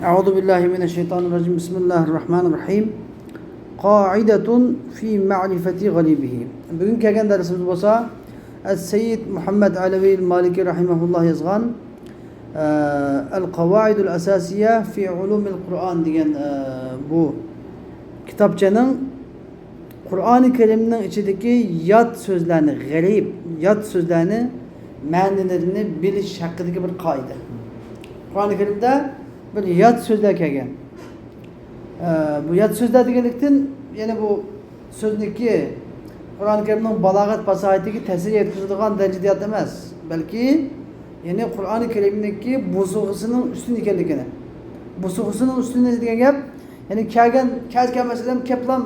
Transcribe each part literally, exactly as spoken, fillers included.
أعوذ بالله من الشيطان الرجيم. بسم الله الرحمن الرحيم. قاعدة في معرفة غريبه. بۈگۈن كەلگەن دەرسىمىز بولسا، ئەس سەييىد مۇھەممەد ئەلەۋى مالىكى رەھىمەھۇللاھ يازغان، ئە، ئەل قاۋائىدۇل ئەساسىيە فى ئۇلۇمىل قۇرئان دېگەن، ئە، بۇ كىتابچىنىڭ قۇرئانى كەرىمنىڭ ئىچىدىكى يات سۆزلەرنى، غەرىب، يات سۆزلەرنى مەنىلىرىنى بىلىش ھەققىدىكى بىر قائىدە. قۇرئانى كەرىمدە بىر يات سۆزلەر كەلگەن. ئە، بۇ يات سۆزلەر دېگەنلىكتىن، يەنى بۇ سۆزنىكى قۇرئانى كەرىمنىڭ بالاغەت پاساھىتىگە تەسىر يەتكۈزىدىغان دەرىجىدە يات ئەمەس، بەلكى، يەنى قۇرئانى كەرىمنىڭكى بوسۇغىسىنىڭ ئۈستۈن ئىكەنلىكىنى. بوسۇغىسىنىڭ ئۈستۈن دېگەن گەپ، يەنى كەلگەن، كەلسە كەلمەسىدىن كەپلام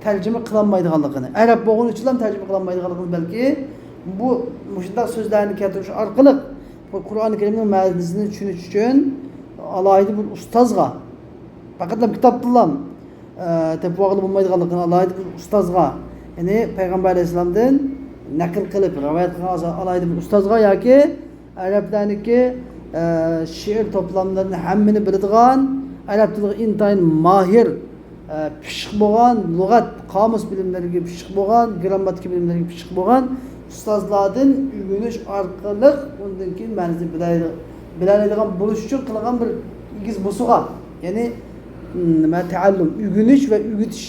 تەرجىمە قىلالمايدىغانلىقىنى، ئەرەب بولغىنى ئۈچۈنلا تەرجىمە قىلالمايدىغانلىقىنى، بەلكى بۇ مۇشۇنداق سۆزلەرنى كەلتۈرۈش ئارقىلىق بۇ قۇرئانى كەرىمنىڭ مەنىسىنى چۈشىنىش ئۈچۈن ئالاھىدە بىر ئۇستازغا، پەقەتلا كىتابتىنلا، ئە، تېپىۋالغىلى بولمايدىغانلىقىنى ئالاھىدە بىر ئۇستازغا، يەنى پەيغەمبەر ئەلەيھىسسالامدىن نەقىل قىلىپ رىۋايەت قىلغان ئالاھىدە بىر ئۇستازغا ياكى ئەرەبلەرنىڭكى، ئە، شېئىر توپلاملىرىنى ھەممىنى بىلىدىغان، ئەرەب تىلىغا ئىنتايىن ماھىر، ئە، پىششىق بولغان، لۇغەت، قامۇس بىلىملىرىگە پىششىق بولغان، گىرامماتىكا بىلىملىرىگە پىششىق بولغان ئۇستازلاردىن ئۆگىنىش ئارقىلىق ئۇندىن كېيىن مەنىسىنى بىلەلەيدىغان، بىلەلەيدىغان بولۇش ئۈچۈن قىلغان بىر ئېگىز بوسۇغا. يەنى، م، نېمە، تەئەللۇم، ئۆگىنىش ۋە ئۆگىتىش.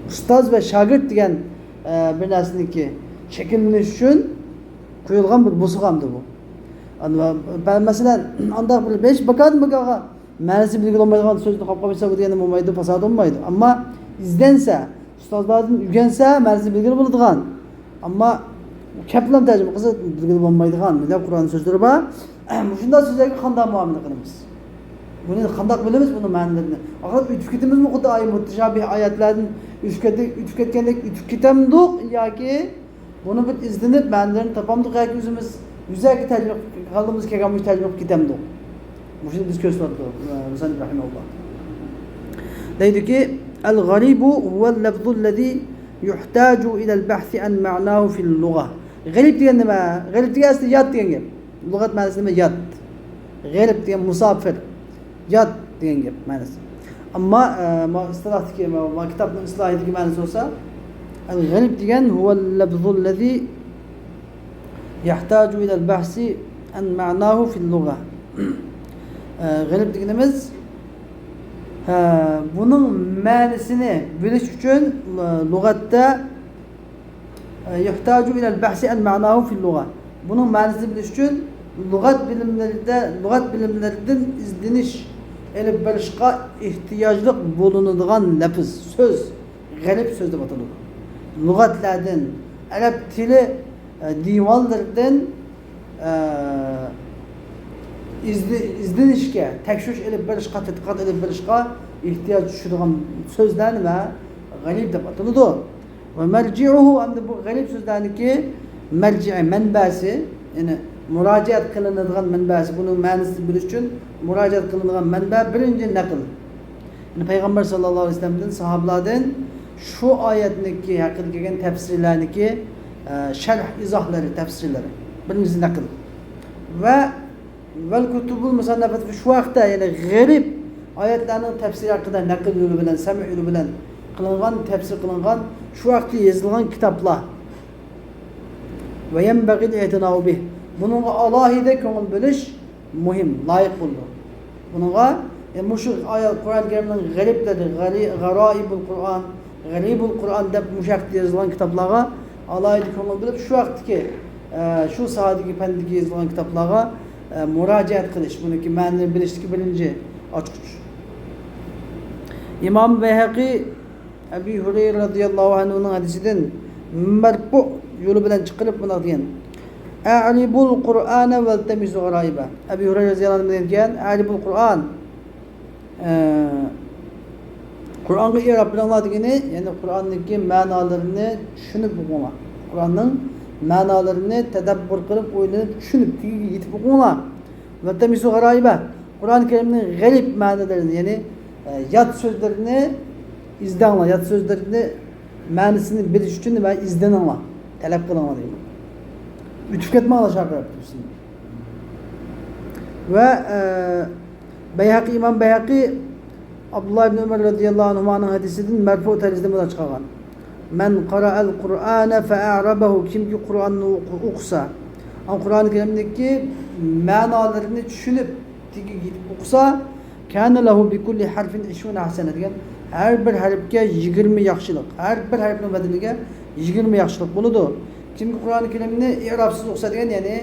ئۇستاز ۋە شاگىرت دېگەن، ئە، بىر نەرسىنىڭكى شەكىللىنىش ئۈچۈن قويۇلغان بىر بوسۇغامدۇ بۇ؟ ئەنە، مە-، مەسىلەن، ئانداق بىر بەش بىكاردىن بىكارغا مەنىسى بىلگىلى بولمايدىغان سۆزنى قاپ قويسا، بۇ دېگەندە بولمايدۇ، پاساھەت بولمايدۇ. ئەمما ئىزدەنسە، ئۇستازلاردىن ئۆگەنسە، مەنىسىنى بىلگىلى بولىدىغان. ئەمما كەپلام تەرجىمە قىلسا، بىلگىلى بولمايدىغان. مۇنداق قۇرئان سۆزلىرى بار. مۇشۇنداق سۆزلەرگە قانداق مۇئامىلە قىلىمىز؟ بۇنى قانداق بىلىمىز، بۇنىڭ مەنىلىرىنى؟ ئاخىرى ئۆتۈپ كېتىمىزمۇ خۇددى ئايە مۇتتەشابىھ ئايەتلەردىن ئۆتۈپ كەتتى-، ئۆتۈپ كەتكەندەك ئۆتۈپ كېتەمدۇق ياكى بۇنى بىر ئىزدىنىپ، مەنىلىرىنى تاپامدۇق ياكى ئۆزىمىز يۈزەكى تەرجىمە قىلغىنىمىز كەلگەن بۇ تەرجىمە قىلىپ كېتەمدۇق؟ مۇشۇنى بىز كۆرسىتىۋاتىدۇ، ئە، مۇسەننىپ رەھىمەھۇللاھ. دەيدۇكى، الغريب هو اللفظ الذي يحتاج إلى البحث عن معناه في اللغة. غەرىب دېگەن نېمە؟ غەرىب دېگەن ئەسلى يات دېگەن گەپ. لۇغەت مەنىسى نېمە؟ يات. غەرىب دېگەن مۇساپىر. يات دېگەن گەپ مەنىسى. ئەمما، ئە، ما ئىستىلاھتىكى، ما، ما كىتابنىڭ ئىستىلاھىدىكى مەنىسى بولسا، الغريب دېگەن هو اللفظ الذي يحتاج إلى البحث عن معناه في اللغة. ئە، غەرىب دېگىنىمىز، ھە، بۇنىڭ مەنىسىنى بىلىش ئۈچۈن، ئە، لۇغەتتە يحتاج إلى البحث عن معناه في اللغة. بۇنىڭ مەنىسىنى بىلىش ئۈچۈن لۇغەت بىلىملىرىدە، لۇغەت بىلىملىرىدىن ئىزدىنىش ئېلىپ بېرىشقا ئېھتىياجلىق بولۇنىدىغان لەپىز، سۆز، غەرىب سۆز دەپ ئاتىلىدۇ. لۇغەتلەردىن، ئەرەب تىلى، ئە، دىۋانلىرىدىن، ئە، ئىزدى-، ئىزدىنىشكە، تەكشۈرۈش ئېلىپ بېرىشقا، تەتقىقات ئېلىپ بېرىشقا ئېھتىياج چۈشىدىغان سۆزلەر نېمە؟ غەرىب دەپ ئاتىلىدۇ. ومرجعه، ئەمدى بۇ غەرىب سۆزلەرنىڭكى مەرجىئى، مەنبەسى، يەنى مۇراجىئەت قىلىنىدىغان مەنبەسى، بۇنىڭ مەنىسىنى بىلىش ئۈچۈن مۇراجىئەت قىلىنىدىغان مەنبە بىرىنچى نەقىل. يەنى پەيغەمبەر ساللاللاھۇ ئەلەيھى ۋەسەللەمدىن ساھابىلاردىن شۇ ئايەتنىڭكى ھەققىدە كەلگەن تەپسىرلەرنىڭكى، ئە، شەرھ، ئىزاھلىرى، تەپسىرلىرى. بىرىنچىسى نەقىل. ۋە ۋەل كۇتۇبۇل مۇسەننەفەت، شۇ ھەقتە، يەنى غەرىب ئايەتلەرنىڭ تەپسىرى ھەققىدە نەقىل يولى بىلەن، سەمئ يولى بىلەن قىلىنغان، تەپسىر قىلىنغان، شۇ ھەقتە يېزىلغان كىتابلار. ۋە يەنبەغىل ئېتىناۋۇ بىھ. بۇنىڭغا ئالاھىدە كۆڭۈل بۆلۈش مۇھىم، لايىق بولىدۇ. بۇنىڭغا، ئە، مۇشۇ ئايەت، قۇرئان كەرىمنىڭ غەرىبلىرى، غەرى-، غەرائىبۇل قۇرئان، غەرىبۇل قۇرئان دەپ مۇشۇ ھەقتە يېزىلغان كىتابلارغا ئالاھىدە كۆڭۈل بۆلۈپ، شۇ ھەقتىكى، ئە، شۇ ساھەدىكى، پەندىكى يېزىلغان كىتابلارغا، ئە، مۇراجىئەت قىلىش، بۇنىڭكى مەنىنى بىلىشتىكى بىرىنچى ئاچقۇچ. ئىمام بەيھەقى ئەبى ھۇرەيرە رەزىياللاھۇ ئەنھۇنىڭ ھەدىسىدىن مەرپۇ يولى بىلەن چىقىرىپ مۇنداق دېگەن: «ئەئرىبۇل قۇرئانە ۋەلتەمىسۇ غەرائىبە.» ئەبى ھۇرەيرە رەزىياللاھۇ ئەنھۇ دېگەن، «ئەئرىبۇل قۇرئان»، ئە، قۇرئانغا ئېرىپ بېرىڭلار دېگىنى، يەنى قۇرئاننىڭكى مەنالىرىنى چۈشىنىپ بېقىڭلار. قۇرئاننىڭ مەنالىرىنى تەدەببۇر قىلىپ، ئويلىنىپ، چۈشىنىپ، تېگىگە يېتىپ ئوقۇڭلار. ۋەلتەمىسۇ غەرائىبە. قۇرئان كەرىمنىڭ غەرىب مەنىلىرىنى، يەنى، ئە، يات سۆزلىرىنى ئىزدەڭلار، يات سۆزلىرىنى مەنىسىنى بىلىش ئۈچۈن نېمە، ئىزدىنىڭلار، تەلەپ قىلىڭلار دەيدۇ. ئۆتۈپ كەتمەڭلار شۇ قاراپ تۇرسۇن. ۋە، ئە، بەيھەقى، ئىمام بەيھەقى ئابدۇللا ئىبن ئۆمەر رەزىياللاھۇ ئەنھۇمانىڭ ھەدىسىدىن مەرفۇ تەرىزدە مۇنداق چىقارغان: مەن قارائەل قۇرئانە فەئەرەبەھۇ، كىمكى قۇرئاننى ئوقۇ-، ئوقۇسا، ئان قۇرئان كەرىمدىكى مەنالىرىنى چۈشىنىپ، تېگىگە يېتىپ ئوقۇسا، كانە لەھۇ بىكۇللى ھەرفىن ئىشرۇنە ھەسەنە دېگەن، ھەر بىر ھەرپكە يىگىرمە ياخشىلىق، ھەر بىر ھەرپنىڭ بەدىلىگە يىگىرمە ياخشىلىق بولىدۇ. كىمكى قۇرئان كەرىمنى ئىئرابسىز ئوقۇسا دېگەن، يەنى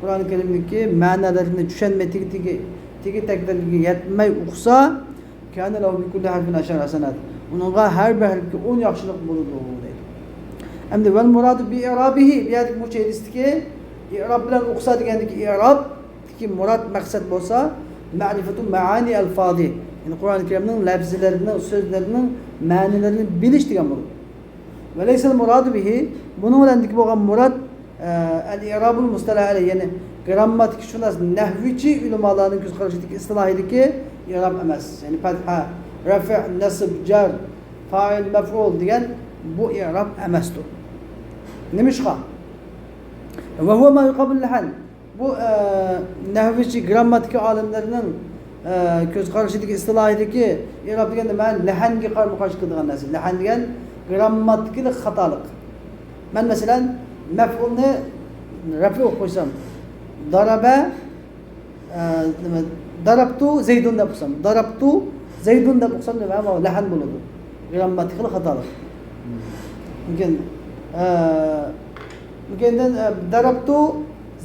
قۇرئان كەرىمدىكى مەنىلىرىنى چۈشەنمەي، تېگى، تېگى، تېگى تەكلىرىگە يەتمەي ئوقۇسا، كانە لەھۇ بىكۇللى ھەرفىن ئەشەرە ھەسەنات. ئۇنىڭغا ھەر بىر ھەرپكە ئون ياخشىلىق بولىدۇ، دەيدۇ. ئەمدى ۋەل مۇرادۇ بىئىرابىھى، بۇ يەردىكى مۇشۇ ھەدىستىكى ئىئراب بىلەن ئوقۇسا دېگەندىكى ئىئرابتىكى مۇراد مەقسەت بولسا، مەرىفەتۇ مەئانى ئەلفازى، يەنى قۇرئان كەرىمنىڭ لەپزىلىرىنىڭ، سۆزلىرىنىڭ مەنىلىرىنى بىلىش دېگەن بولىدۇ. ۋە لەيسەل مۇرادۇ بىھى، بۇنىڭ بىلەندىكى بولغان مۇراد، ئە، ئەل ئىئرابۇل مۇستەلەھ ئەلەيھى، يەنى گرامماتىكا شۇناس، نەھۋىچى ئۆلىمالارنىڭ كۆز قارىشىدىكى، ئىستىلاھىدىكى ئىئراب ئەمەس. يەنى پەتھە، رەفئ، نەسب، جەر، فائىل، مەفئۇل دېگەن بۇ ئىئراب ئەمەستۇر. نېمىشقا؟ ۋە ھۇۋە ما يۇقابىل لەھەن. بۇ، ئە، نەھۋىچى، گرامماتىكا ئالىملىرىنىڭ، ئە، كۆز قارىشىدىكى، ئىستىلاھىدىكى ئىئراب دېگەندە مەن لەھەنگە قارىمۇ قارشى كېلىدىغان نەرسە. لەھەن دېگەن گرامماتىكىلىق خاتالىق. مەن مەسىلەن، مەفئۇلنى رەفئ قىلىپ قويسام، دارابە، ئە، نېمە، دارابتۇ زەيدۇن دەپ قويسام، دارابتۇ زەيدۇن دەپ قويسام، نېمە، بۇ لەھەن بولىدۇ. گرامماتىكىلىق خاتالىق. لېكىن، ئە، لېكىن، ئە، دارابتۇ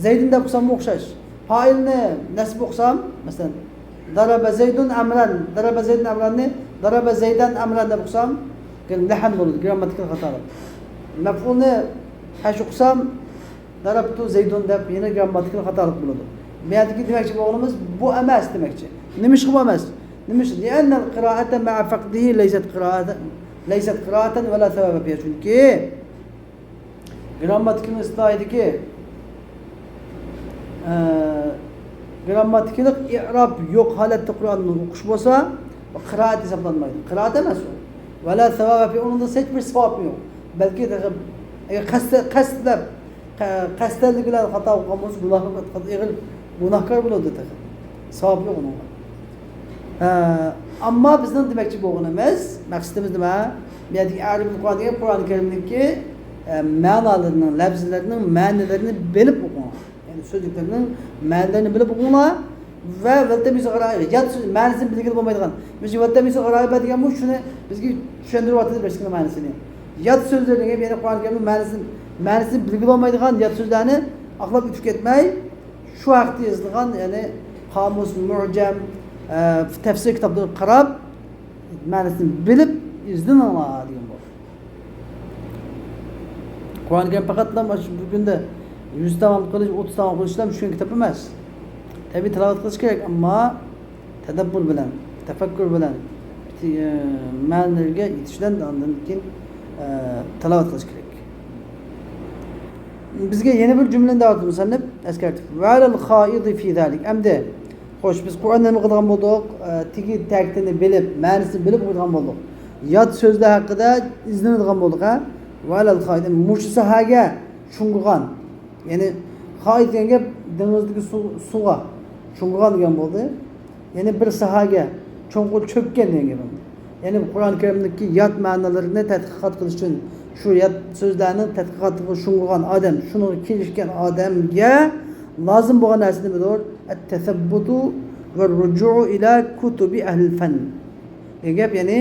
زەيدۇن دەپ قويساممۇ ئوخشاش. پائىلنى نەسب قىلسام، مەسىلەن، دارابە زەيدۇن ئەمران، دارابە زەيدۇن ئەمراننى دارابە زەيدەن ئەمران دەپ قويسام، لەھەن بولىدۇ، گرامماتىكىلىق خاتالىق. مەپئۇلنى پەش قىلسام، دارابتۇ زەيدۇن دەپ يەنە گرامماتىكىلىق خاتالىق بولىدۇ. بۇ يەردىكى دېمەكچى بولغىنىمىز بۇ ئەمەس دېمەكچى. نېمىشقا بۇ ئەمەس؟ نېمىش-، لأن القراءة مع فقده ليست قراءة، ليست قراءة ولا ثواب فيها. چۈنكى گرامماتىكىنىڭ ئىستىلاھىدىكى، ئە، گرامماتىكىلىق ئىئراب يوق ھالەتتە قۇرئاننى ئوقۇش بولسا، قىرائەت ھېسابلانمايدۇ. قىرائەت ئەمەس ئۇ. ۋەلا ساۋابى، ئۇنىڭدا ھېچ بىر ساۋابى يوق. بەلكى تېخى، ئەگەر قەستە-، قەستلەپ، قە-، قەستەنلىك بىلەن خاتا قىلغان بولسا، گۇناھ، ئېغىر گۇناھكار بولىدۇ تېخى. ساۋاب يوق ئۇنىڭغا. ئە، ئەمما بىزنىڭ دېمەكچى بولغىنىمىز، مەقسىتىمىز نېمە؟ بۇ يەردىكى ئەرىبىل قۇرئان دېگەن قۇرئان كەرىمدىكى، ئە، مەنالىرىنىڭ، لەپزىلىرىنىڭ مەنىلىرىنى بىلىپ ئوقۇڭلار. يەنى سۆزلۈكلىرىنىڭ مەنىلىرىنى بىلىپ ئوقۇڭلار. ۋە ۋەلتەمىسۇل غەرائىب، يات سۆز مەنىسىنى بىلگىلى بولمايدىغان. مىسال، ۋەلتەمىسۇل غەرائىب دېگەن بۇ شۇنى بىزگە چۈشەندۈرۈۋاتىدۇ بىر كىشىنىڭ مەنىسىنى. يات سۆزلەرنى، يەنى قۇرئان كەرىمنىڭ مەنىسىنى، مەنىسىنى بىلگىلى بولمايدىغان يات سۆزلەرنى ئاقلاپ ئۆتۈپ كەتمەي، شۇ ھەقتە يېزىلغان، يەنى قامۇس، مۇئجەم، ئە، تەپسىر كىتابلىرىغا قاراپ، مەنىسىنى بىلىپ ئىزدىنىڭلار دېگەن بۇ. قۇرئان كەرىم پەقەتلا مانا شۇ بىر كۈندە يۈز تامام قىلىش، ئوتتۇز تامام قىلىش بىلەن چۈشكەن كىتاب ئەمەس. تەبىئىي تىلاۋەت قىلىش كېرەك، ئەمما تەدەببۇر بىلەن، تەپەككۇر بىلەن، ئى، مەنىلەرگە يېتىش بىلەن ئاندىن كېيىن، ئە، تىلاۋەت قىلىش كېرەك. بىزگە يەنە بىر جۈملىنى دەۋاتىدۇ مۇسەننىپ ئەسكەرتىپ. ۋەلەل خائىدى فى زالىك. ئەمدى خوش، بىز قۇرئاندا نېمە قىلىدىغان بولدۇق؟ ئە، تېگى تەكتىنى بىلىپ، مەنىسىنى بىلىپ ئوقۇيدىغان بولدۇق. يات سۆزلەر ھەققىدە ئىزدىنىدىغان بولدۇق، ھە؟ ۋەلەل خائىدى، مۇشۇ ساھەگە شۇڭغۇغان. يەنى خائىد دېگەن گەپ دېڭىزدىكى سۇ، سۇغا شۇڭغۇغان دېگەن بولدى. يەنى بىر ساھەگە چوڭقۇر چۆككەن دېگەن گەپ. يەنى قۇرئان كەرىمدىكى يات مەنىلىرىنى تەتقىقات قىلىش ئۈچۈن شۇ يات سۆزلەرنىڭ تەتقىقاتىغا شۇڭغۇغان ئادەم، شۇنىڭغا كېلىشكەن ئادەمگە لازىم بولغان نەرسە نېمىدۇر؟ التثبت والرجوع إلى كتب أهل الفن. دېگەن گەپ، يەنى،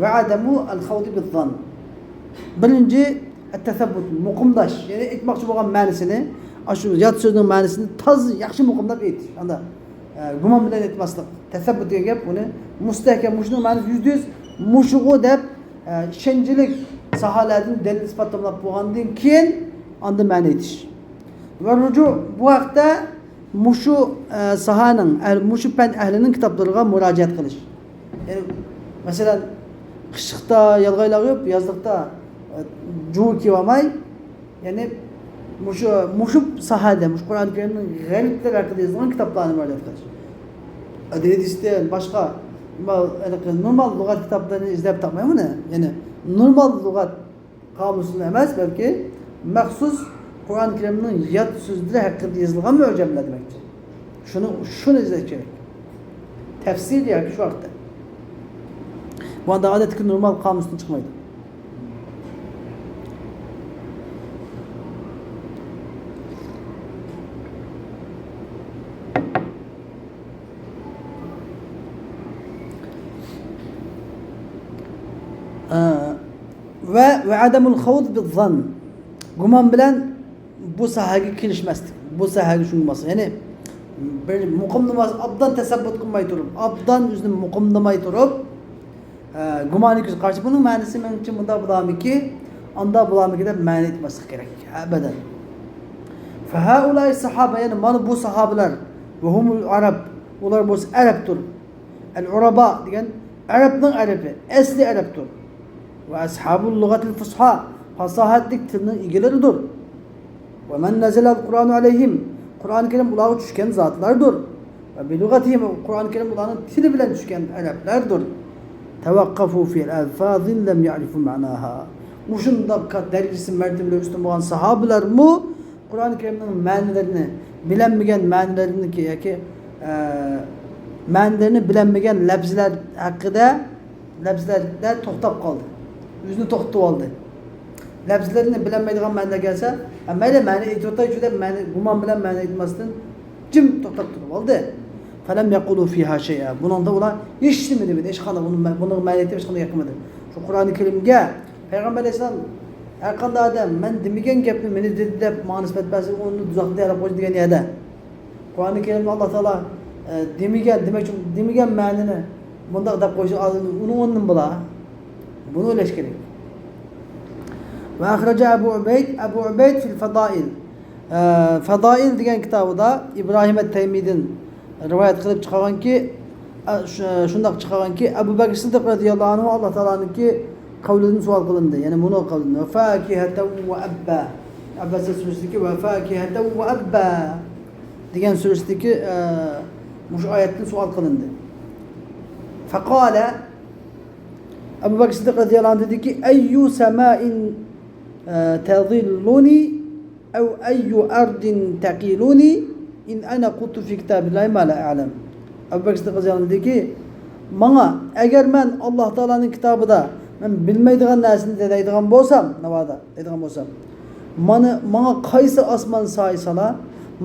وعدم الخوض بالظن. بىرىنچى، التثبت، مۇقىمداش، يەنى ئېيتماقچى بولغان مەنىسىنى، ئاشۇ يات سۆزنىڭ مەنىسىنى تازا ياخشى مۇقىملاپ ئېيتىش. ئاندا، ئە، گۇمان بىلەن ئېيتماسلىق. تەسەببۇت دېگەن گەپ، ئۇنى مۇستەھكەم، مۇشۇنىڭ مەنىسى يۈزدە يۈز مۇشۇغۇ دەپ، ئە، ئىشەنچلىك ساھەلەردىن دەلىل ئىسپات توپلاپ بولغاندىن كېيىن، ئاندىن مەنە ئېيتىش. ۋە رۇجۇ، بۇ ھەقتە مۇشۇ، ئە، ساھەنىڭ، ئەل-، مۇشۇ پەن ئەھلىنىڭ كىتابلىرىغا مۇراجىئەت قىلىش. يەنى، مەسىلەن، قىشلىقتا يالغايلاپ يۈرۈپ، يازلىقتا، ئە، جۇۋا كىيىۋالماي، يەنى مۇشۇ، مۇشۇ ساھەدە، مۇشۇ قۇرئان كەرىمنىڭ غەرىبلىرى ھەققىدە يېزىلغان كىتابلارنى مۇراجىئەت قىلىش. ئەدەبىيات ئىستىل، باشقا، نورمال، ھېلىقى نورمال لۇغەت كىتابلىرىنى ئىزدەپ تاپماي بۇنى. يەنى نورمال لۇغەت قامۇسىنى ئەمەس، بەلكى مەخسۇس قۇرئان كەرىمنىڭ يات سۆزلىرى ھەققىدە يېزىلغان مۇئجەملەر دېمەكچى. شۇنى، شۇنى ئىزدەش كېرەك. تەفسىر ياكى شۇ ھەقتە. بۇ ئانداق ئادەتتىكى نورمال قامۇستىن چىقمايدۇ. ئە، ۋە، ۋە ئادەمۇل خەۋز بىززەن. گۇمان بىلەن بۇ ساھەگە كىرىشمەسلىك، بۇ ساھەگە شۇڭغۇماسلىق. يەنى بىر مۇقىم ناماز ئابدان تەسەببۇت قىلماي تۇرۇپ، ئابدان ئۆزىنى مۇقىملىماي تۇرۇپ، ئە، گۇمانىي كۆز قارىشى، بۇنىڭ مەنىسى مېنىڭچە مۇنداق بولارمىكى، ئانداق بولارمىكى دەپ مەنە ئېيتماسلىق كېرەك. ئەبەدەن. فهؤلاء الصحابة، يەنى مانا بۇ ساھابىلەر، وهم العرب، ئۇلار بولسا ئەرەبتۇر. ئەل ئۇرابا دېگەن ئەرەبنىڭ ئەرىپى، ئەسلى ئەرەبتۇر. ۋە ئەسھابۇل لۇغەتىل فۇسھا، پاساھەتلىك تىلنىڭ ئىگىلىرىدۇر. ۋە مەن نەزەلەل قۇرئانۇ ئەلەيھىم، قۇرئان كەرىم ئۇلارغا چۈشكەن زاتلاردۇر. ۋە بىلۇغەتىھىم، قۇرئان كەرىم ئۇلارنىڭ تىلى بىلەن چۈشكەن ئەرەبلەردۇر. تەۋەققەفۇ فى ئەلفازىن لەم يەئرىفۇ مەناھا. مۇشۇنداق دەرىجىسى مەرتىبىلەر ئۈستۈن بولغان ساھابىلەرمۇ قۇرئان كەرىمنىڭ مەنىلىرىنى بىلەلمىگەن مەنىلىرىنى ياكى، ئە، مەنىلىرىنى بىلەلمىگەن لەپزىلەر ھەققىدە، لەپزىلەردە توختاپ قالدى. ئۆزىنى توختىتىۋالدى. لەپزىلەرنى بىلەلمەيدىغان مەنىلەر كەلسە، ھە، مەيلى، مەنە ئېيتىۋاتايچۇ دەپ، مەنە، گۇمان بىلەن مەنە ئېيتماستىن جىم توختاپ تۇرۇپ ئالدى. فلم يقولوا فيها شيئا. بۇنىڭدا ئۇلار ھېچنېمە دېمىدى. ھېچقانداق بۇنى، بۇنىڭغا مەنە ئېيتىپ ھېچقانداق گەپ قىلمىدى. شۇ قۇرئانى كەرىمگە پەيغەمبەر ئەلەيھىسسالام ھەر قانداق ئادەم مەن دېمىگەن گەپنى مېنى دېدى دەپ ماڭا نىسبەت بەرسە، ئۇنى دوزاختا دەپ قويدى دېگەن يەردە. قۇرئانى كەرىمدە ئاللا تائالا، ئە، دېمىگەن، دېمەكچى، دېمىگەن مەنىنى مۇنداق دەپ قويسا، ئۇنى ئۇنىڭدىن بولا. بۇنى ئويلاش كېرەك. ۋە ئەخرەجە ئەبۇ ئۇبەيد، ئەبۇ ئۇبەيد فىل فەدائىل. ئە، فەدائىل دېگەن كىتابىدا ئىبراھىم ئەت-تەيمىدىن رىۋايەت قىلىپ چىقارغانكى، ئە، شۇ-، شۇنداق چىقارغانكى، ئەبۇ بەكرى سىددىق رەزىياللاھۇ ئەنھۇ ئاللا تائالانىڭكى قەۋلىدىن سوئال قىلىندى. يەنى مۇنۇ قەۋلىدىن. ۋە فاكىھەتەن ۋە ئەببا. ئەبەسە سۈرىسىدىكى ۋە فاكىھەتەن ۋە ئەببا دېگەن سۈرىسىدىكى، ئە، مۇشۇ ئايەتتىن سوئال قىلىندى. فەقالە، ئەبۇ بەكرى سىددىق رەزىياللاھۇ ئەنھۇ دېدىكى، ئەييۇ سەمائىن، ئە، تەزىللۇنى ئەۋ ئەييۇ ئەردىن تەقىلۇنى ئىن ئەنە قۇلتۇ فى كىتابىللاھى ما لا ئەلەم. ئەبۇ بەكرى سىددىق رەزىياللاھۇ ئەنھۇ دېدىكى، ماڭا، ئەگەر مەن ئاللا تائالانىڭ كىتابىدا مەن بىلمەيدىغان نەرسىنى دەيدىغان بولسام، ناۋادا دەيدىغان بولسام، مانا، ماڭا قايسى ئاسمان سايە سالا،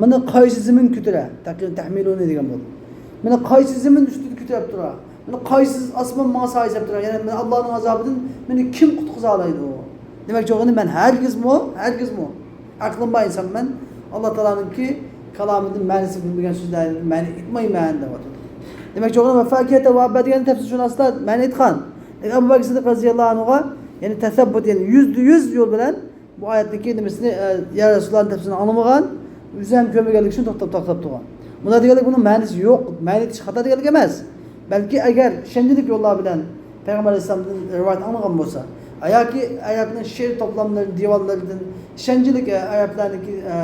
مانا قايسى زېمىن كۆتۈرە، تەقىل-، تەھمىلۇنى دېگەن بولدى. مانا قايسى زېمىن ئۈستىدە كۆتۈرۈپ تۇرا، مانا قايسى ئاسمان ماڭا سايە سېلىپ تۇرا، يەنى مانا ئاللانىڭ ئازابىدىن مېنى كىم قۇتقۇزالايدۇ؟ دېمەكچى بولغىنى مەن ھەرگىزمۇ، ھەرگىزمۇ ئەقلىم بار ئىنسان مەن ئاللا تائالانىڭكى كالامىدىن مەنىسى بىلمىگەن سۆزلەرنى مەنە ئېيتمايمەن دەۋاتىدۇ. دېمەكچى بولغىنى ۋە فاكىھەتە ۋە ئەببا دېگەن تەپسىر شۇناسلار مەنە ئېيتقان. لېكىن ئەبۇ بەكرى سىددىق رەزىياللاھۇ ئەنھۇغا، يەنى تەسەببۇت، يەنى يۈزدە يۈز يول بىلەن بۇ ئايەتتىكى نېمىسىنى، ئە، يا رەسۇلۇللاھنىڭ تەپسىرىنى ئاڭلىمىغان، ئۆزى ھەم كۆرمىگەنلىكى ئۈچۈن توختاپ، توختاپ تۇرغان. بۇنداق دېگەنلىك بۇنىڭ مەنىسى يوق، مەنە ئېيتىش خاتا دېگەنلىك ئەمەس. بەلكى ئەگەر ئىشەنچلىك يوللار بىلەن پەيغەمبەر ئەلەيھىسسالامدىن رىۋايەت ئاڭلىغان بولسا، ياكى ئەرەبنىڭ شېئىر توپلاملىرى، دىۋانلىرىدىن، ئىشەنچلىك، ئە، ئەرەبلەرنىڭكى، ئە،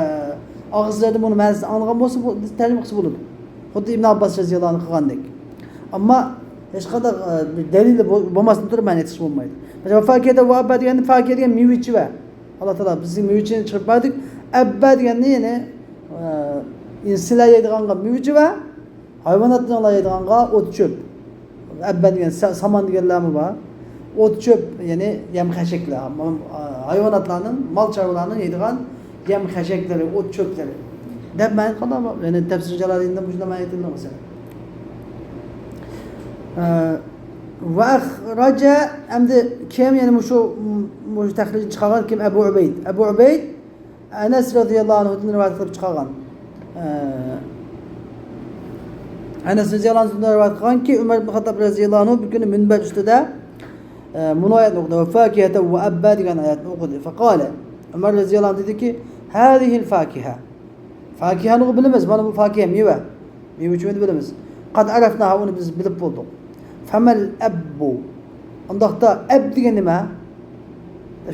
ئاغزىلىرىدىن بۇنىڭ مەنىسىنى ئاڭلىغان بولسا، بۇ تەرجىمە قىلسا بولىدۇ. خۇددى ئىبن ئابباس رەزىياللاھۇ ئەنھۇ قىلغاندەك. ئەمما ھېچقانداق، ئە، بىر دەلىلى بول-، بولماستىن تۇرۇپ مەنە ئېيتىش بولمايدۇ. مەسىلەن، فاكىھەتە ۋە ئەببا دېگەندە، فاكىھە دېگەن مېۋىچىۋە. ئاللا تائالا بىزگە مېۋىچىنى چىقىرىپ بەردى. ئەببا دېگەننى، يەنى، ئە، ئىنسانلار يەيدىغانغا مېۋىچىۋە، ھايۋاناتلار يەيدىغانغا ئوت چۆپ. ئەببا دېگەن سا-، سامان دېگەنلەرمۇ بار. ئوت چۆپ، يەنى يەم خەشەكلەر. ھايۋاناتلارنىڭ، مال چارۋىلارنىڭ يەيدىغان يەم خەشەكلىرى، ئوت چۆپلىرى دەپ مەنە قىلغان. يەنى تەپسىر جالالىندە مۇشۇنداق مەنە ئېيتىلدى مەسىلەن. ئە، ۋە ئەخرەجە، ئەمدى كىم يەنە مۇشۇ، مۇشۇ تەخرىجنى چىقارغان كىم؟ ئەبۇ ئۇبەيد. ئەبۇ ئۇبەيد ئەنەس رەزىياللاھۇ ئەنھۇدىن رىۋايەت قىلىپ چىقارغان. ئە، ئەنەس رەزىياللاھۇ ئەنھۇدىن رىۋايەت قىلغانكى، ئۆمەر ئىبن خەتتاب رەزىياللاھۇ ئەنھۇ بىر كۈنى مىنبەر ئۈستىدە، ئە، مۇنۇ ئايەتنى ئوقۇدى. ۋە فاكىھەتەن ۋە ئەببا دېگەن ئايەتنى ئوقۇدى. فەقالە، ئۆمەر رەزىياللاھۇ ئەنھۇ دېدىكى، ھازىھىل فاكىھە. فاكىھەنى بىلىمىز، مانا بۇ فاكىھە، مېۋە. مېۋە ئۈچۈن بىلىمىز. قەد ئەرەفناھا، ئۇنى بىز بىلىپ بولدۇق. فەمەل ئەببۇ. ئۇنداقتا ئەب دېگەن نېمە؟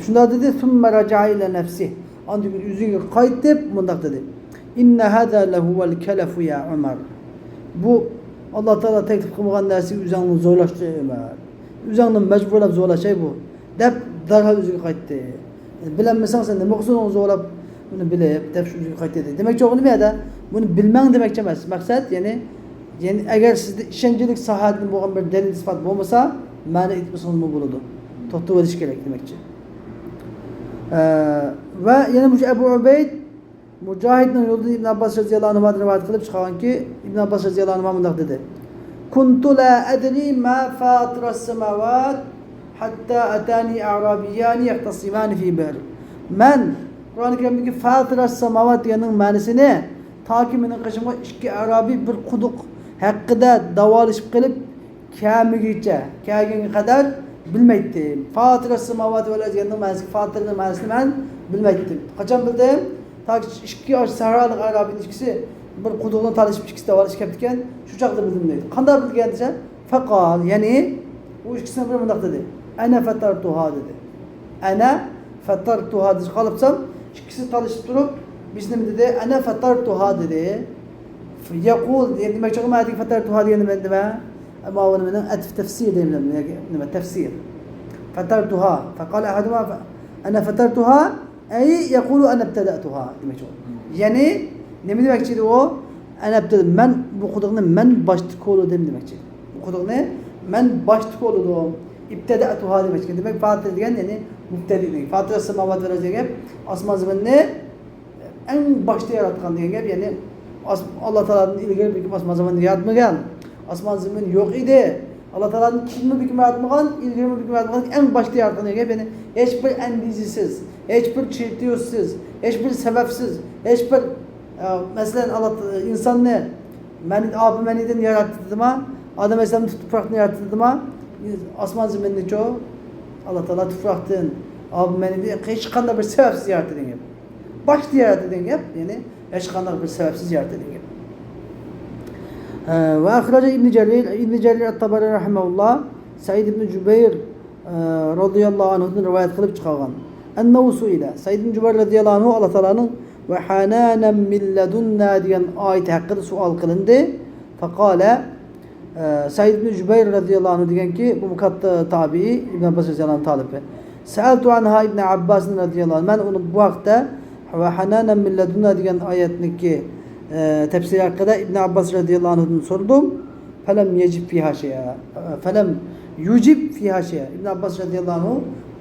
شۇنداق دېدى، ثم رجع إلى نفسه. ئاندىن كېيىن ئۆزىگە قايتىپ مۇنداق دېدى. إن هذا لهو الكلف يا عمر. بۇ ئاللا تائالا تەكلىپ قىلمىغان نەرسىگە ئۆزۈڭنى زورلاشتى، ئۆمەر. ئۆزۈڭنى مەجبۇرلاپ زورلاش، ئەي بۇ. دەپ دەرھال ئۆزىگە قايتتى. بىلەلمىسەڭ سەن نېمە قىلسۇن ئۇنى زورلاپ، بۇنى بىلىپ، دەپ شۇ ئۆزىگە قايتتى. دېمەكچى بولغىنى بۇ يەردە، بۇنى بىلمەڭ دېمەكچى ئەمەس. مەقسەت، يەنى، يەنى ئەگەر سىزدە ئىشەنچلىك ساھەدىن بولغان بىر دەلىل ئىسپات بولمىسا، مەنە ئېيتمىسىڭىزمۇ بولىدۇ. توختىۋېلىش كېرەك دېمەكچى. ئە، ۋە يەنە مۇشۇ ئەبۇ ئۇبەيد مۇجاھىدنىڭ يولىدىن ئىبن ئابباس رەزىياللاھۇ ئەنھۇدىن رىۋايەت قىلىپ چىقارغانكى، ئىبن ئابباس رەزىياللاھۇ ئەنھۇما مۇنداق دېدى: كنت لا أدري ما فاطر السماوات حتى أتاني أعرابيان يختصمان في بئر. مەن قۇرئان كەرىمدىكى فاتىرەس ساماۋات دېگەننىڭ مەنىسىنى تاكى مېنىڭ قېشىمغا ئىككى ئەرابىي بىر قۇدۇق ھەققىدە داۋالىشىپ قېلىپ كەلمىگۈچە، كەلگەنگە قەدەر بىلمەيتتىم. فاتىرەس ساماۋات ۋەل ئەرز دېگەننىڭ مەنىسى، فاتىرنىڭ مەنىسىنى مەن بىلمەيتتىم. قاچان بىلدىم؟ تاكى ئىككى ئاشۇ سەھرالىق ئەرابىينىڭ ئىككىسى بىر قۇدۇقنى تالىشىپ، ئىككىسى داۋالىشىپ كەپتىكەن، شۇ چاغدا بىلدىم دەيدۇ. قانداق بىلگەن دېسە، فقال، يەنى ئۇ ئىككىسىنىڭ بىرى مۇنداق دېدى: أنا فطرتها دېدى. أنا فطرتها دېسە قالىپسام، ئىككىسى تالىشىپ تۇرۇپ، بىرسى نېمە دېدى؟ أنا فطرتها دېدى. يقول، دېمەكچى، ما دېگەن فطرتها دېگەن نېمە؟ نېمە؟ ماۋۇ نېمىنىڭ ئەتف تەفسىر دەيمەن، نېمە تەفسىر. فطرتها. فقال أحدهما: أنا فطرتها. أي يقول أنا ابتدأتها دېمەكچى. يەنى نېمە دېمەكچى ئىدى ئۇ؟ أنا ابتدأ، مەن بۇ قۇدۇقنى مەن باشتا كولىدىم دېمەكچى. بۇ قۇدۇقنى مەن باشتا كولىدىم. ابتدأتها دېمەكچى. دېمەك، فاتىر دېگەن، يەنى مۇبتەدىئ دېگەن. فاتىر السماوات والأرض دېگەن گەپ، ئاسمان زېمىننى ئەڭ باشتا ياراتقان دېگەن گەپ. يەنى ئاس-، ئاللا تائالادىن ئىلگىرى بىر كىم ئاسمان زېمىننى ياراتمىغان. ئاسمان زېمىن يوق ئىدى. ئاللا تائالادىن كېيىنمۇ بىر كىم ياراتمىغان، ئىلگىرىمۇ بىر كىم ياراتمىغان، ئەڭ باشتا ياراتقان دېگەن گەپ. يەنى ھېچ بىر ئەندىزىسىز، ھېچ بىر چېرتيوژسىز، ھېچ بىر سەۋەبسىز، ھېچ بىر، ئە، مەسىلەن، ئاللا تا-، ئىنساننى مەنى، ئاپە مەنىدىن ياراتتى دېدىما؟ ئادەم ئەلەيھىسسالامنى تۇپراقتىن ياراتتى دېدىما؟ ئاسمان زېمىننىچۇ؟ ئاللا تائالا تۇپراقتىن، ئاپە مەنىدىن ھېچقانداق بىر سەۋەبسىز ياراتتى دېگەن گەپ. باشتا ياراتتى دېگەن گەپ، يەنى ھېچقانداق بىر سەۋەبسىز ياراتتى دېگەن گەپ. ئە، ۋە ئەخرەجە ئىبنى جەرىر، ئىبنى جەرىر ئەت-تەبەرى رەھىمەھۇللاھ، سەئىد ئىبنى جۇبەير، ئە، رەزىياللاھۇ ئەنھۇدىن رىۋايەت قىلىپ چىقارغان. ئەننەھۇ سۇئىلە، سەئىد ئىبنى جۇبەير رەزىياللاھۇ ئەنھۇ، ئاللا تائالانىڭ ۋە ھەنانەن مىن لەدۇننا دېگەن ئايىتى ھەققىدە سوئال قىلىندى. فەقالە، ئە، سەئىد ئىبنى جۇبەير رەزىياللاھۇ ئەنھۇ دېگەنكى، بۇ كاتتا تابىئىي، ئىبن ئابباس رەزىياللاھۇ ئەنھۇ تالىپى. سەئەلتۇ ئەنھا ئىبنە ئەبباسىن رەزىياللاھۇ ئەنھۇ. مەن ئۇنى بۇ ھەقتە ۋە ھەنانەن مىن لەدۇننا دېگەن ئايەتنىڭكى، ئە، تەپسىرى ھەققىدە ئىبن ئابباس رەزىياللاھۇ ئەنھۇدىن سورىدىم. فەلەم يەجىب فىھا شەيئا. فەلەم يۇجىب فىھا شەيئا. ئىبن ئابباس رەزىياللاھۇ ئەنھۇ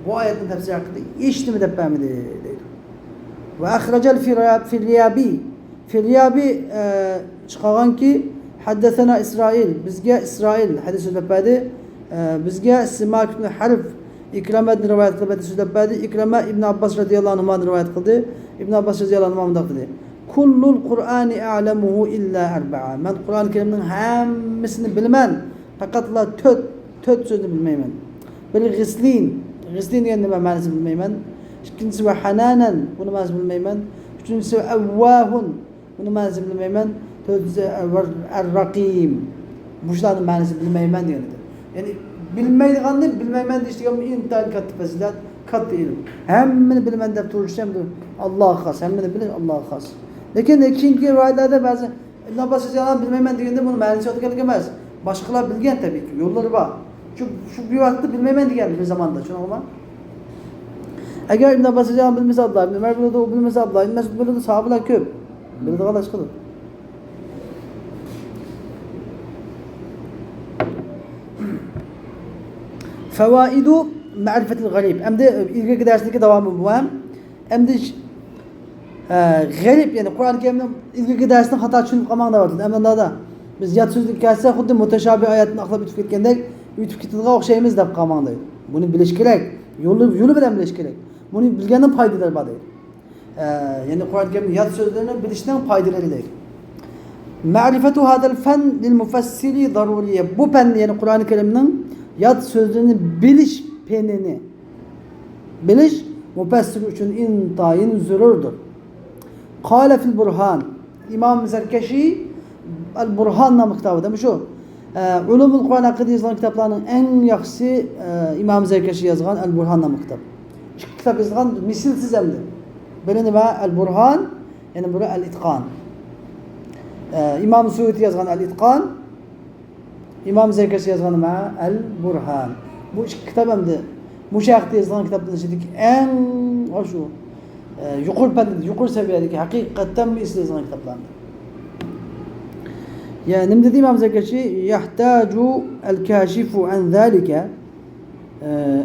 بۇ ئايەتنىڭ تەپسىرى ھەققىدە ھېچنېمە دەپ بەرمىدى، دەيدۇ. ۋە ئەخرەجەل فىريابى، فىريابى، ئە، چىقارغانكى، ھەددەسەنا ئىسرائىل، بىزگە ئىسرائىل ھەدىس سۆزلەپ بەردى. ئە، بىزگە سىماك ئىبن ھەرب ئىكرامەدىن رىۋايەت قىلىپ ھەدىس سۆزلەپ بەردى. ئىكرامە ئىبن ئابباس رەزىياللاھۇ ئەنھۇمادىن رىۋايەت قىلدى. ئىبن ئابباس رەزىياللاھۇ ئەنھۇما مۇنداق دېدى: كل القرآن أعلمه إلا أربعة. مەن قۇرئان كەرىمنىڭ ھەممىسىنى بىلىمەن. پەقەتلا تۆت، تۆت سۆزنى بىلمەيمەن. بىرى غىسلىن. غىسلىن دېگەن نېمە مەنىسىنى بىلمەيمەن. ئىككىنچىسى ۋە ھەنانەن. بۇنىڭ مەنىسىنى بىلمەيمەن. ئۈچىنچىسى ۋە ئەۋۋاھۇن. بۇنىڭ مەنىسىنى بىلمەيمەن. تۆتىنچىسى ۋە ئەر-رەقىم. مۇشۇلارنىڭ مەنىسىنى بىلمەيمەن دېگەن ئىدى. يەنى بىلمەيدىغاننى بىلمەيمەن دېيىش دېگەن بۇ ئىنتايىن كاتتا پەزىلەت، كاتتا ئىلىم. ھەممىنى بىلىمەن دەپ تۇرۇش ئەمدى ئاللاغا خاس. ھەممىنى بىلىش ئاللاغا خاس. لېكىن كېيىنكى رىۋايەتلەردە بەزى ئىبن ئابباس رەزىياللاھۇ ئەنھۇ بىلمەيمەن دېگەندە بۇنىڭ مەنىسى يوق دېگەنلىك ئەمەس. باشقىلار بىلگەن تەبىئىيكى، يوللىرى بار. شۇ، شۇ بىر ۋاقىتتا بىلمەيمەن دېگەن بىر زاماندا، چۈشەندىڭىزمۇ؟ ئەگەر ئىبن ئابباس رەزىياللاھۇ ئەنھۇ بىلمىسە ئابدۇللا ئىبن ئۆمەر بىلىدۇ، ئۇ بىلمىسە ئابدۇللا ئىبن مەسئۇد بىلىدۇ، ساھابىلار كۆپ. بىلىدىغانلار چىقىدۇ. فەۋائىدۇ مەرىفەتىل غەرىب. ئەمدى ئىلگىرىكى دەرسنىڭكى داۋامى بۇ ھەم. ئەمدى، ئە، غەرىب، يەنى قۇرئان كەرىمنىڭ ئىلگىرىكى دەرسنى خاتا چۈشىنىپ قالماڭ دەۋاتىدۇ. ئەمدى مۇنداقتا، بىز يات سۆزلەر كەلسە، خۇددى مۇتەشابىھ ئايەتنى ئاقلاپ ئۆتۈپ كەتكەندەك، ئۆتۈپ كېتىدىغان ئوخشايمىز دەپ قالماڭ دەيدۇ. بۇنى بىلىش كېرەك. يولى، يولى بىلەن بىلىش كېرەك. بۇنى بىلگەندىن پايدىلىرى بار دەيدۇ. ئە، يەنى قۇرئان كەرىمنىڭ يات سۆزلىرىنى بىلىشنىڭ پايدىلىرى دەيدۇ. مەرىفەتۇ ھازەل فەن لىل مۇفەسسىرى زەرۇرىيە. بۇ پەن، يەنى قۇرئان كەرىمنىڭ يات سۆزلىرىنى بىلىش پېنىنى بىلىش مۇپەسسىر ئۈچۈن ئىنتايىن زۆرۈردۇر. قالە فىل بۇرھان. ئىمام زەركەشى ئەل بۇرھان ناملىق كىتابىدا مۇشۇ، ئە، ئۇلۇمۇل قۇرئان ھەققىدە يېزىلغان كىتابلارنىڭ ئەڭ ياخشىسى، ئە، ئىمام زەركەشى يازغان ئەل بۇرھان ناملىق كىتاب. ئىككى كىتاب يېزىلغان، مىسلىسىز ئەمدى. بىرى نېمە؟ ئەل بۇرھان، يەنە بىرى ئەل ئىتقان. ئە، ئىمام سۇيۇتى يازغان ئەل ئىتقان، ئىمام زەركەشى يازغان نېمە؟ ئەل بۇرھان. بۇ ئىككى كىتاب ئەمدى مۇشۇ ھەقتە يېزىلغان كىتابلار ئىچىدىكى ئەڭ ئاشۇ، ئە، يۇقىرى پەن، يۇقىرى سەۋىيەدىكى، ھەقىقەتەن ئېسىل يېزىلغان كىتابلار. يا، نېمە دېدى ئىمام زەركەشى؟ يحتاج الكاشف عن ذلك. ئە،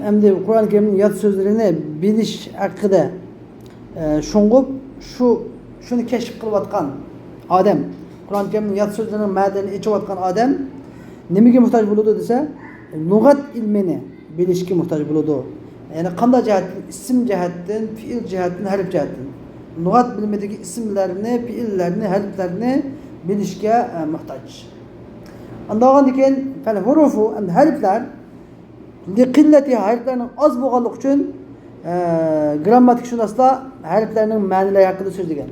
ئەمدى قۇرئان كەرىمنىڭ يات سۆزلىرىنى بىلىش ھەققىدە، ئە، شۇڭغۇپ شۇ، شۇنى كەشىپ قىلىۋاتقان ئادەم، قۇرئان كەرىمنىڭ يات سۆزلىرىنىڭ مەنىلىرىنى ئېچىۋاتقان ئادەم نېمىگە موھتاج بولىدۇ دېسە، لۇغەت ئىلمىنى بىلىشكە موھتاج بولىدۇ. يەنى قانداق جەھەتتىن؟ ئىسىم جەھەتتىن، پېئىل جەھەتتىن، ھەرپ جەھەتتىن. لۇغەت بىلىمىدىكى ئىسىملەرنى، پېئىللەرنى، ھەرپلەرنى بىلىشكە، ئە، موھتاج. ئاندىن كېيىن، فەل ھۇرۇفۇ، ئەمدى ھەرپلەر، لىقىللەتىھا، ھەرپلەرنىڭ ئاز بولغانلىقى ئۈچۈن، ئە، گىرامماتىكشۇناسلار ھەرپلەرنىڭ مەنىلىرى ھەققىدە سۆزلىگەن.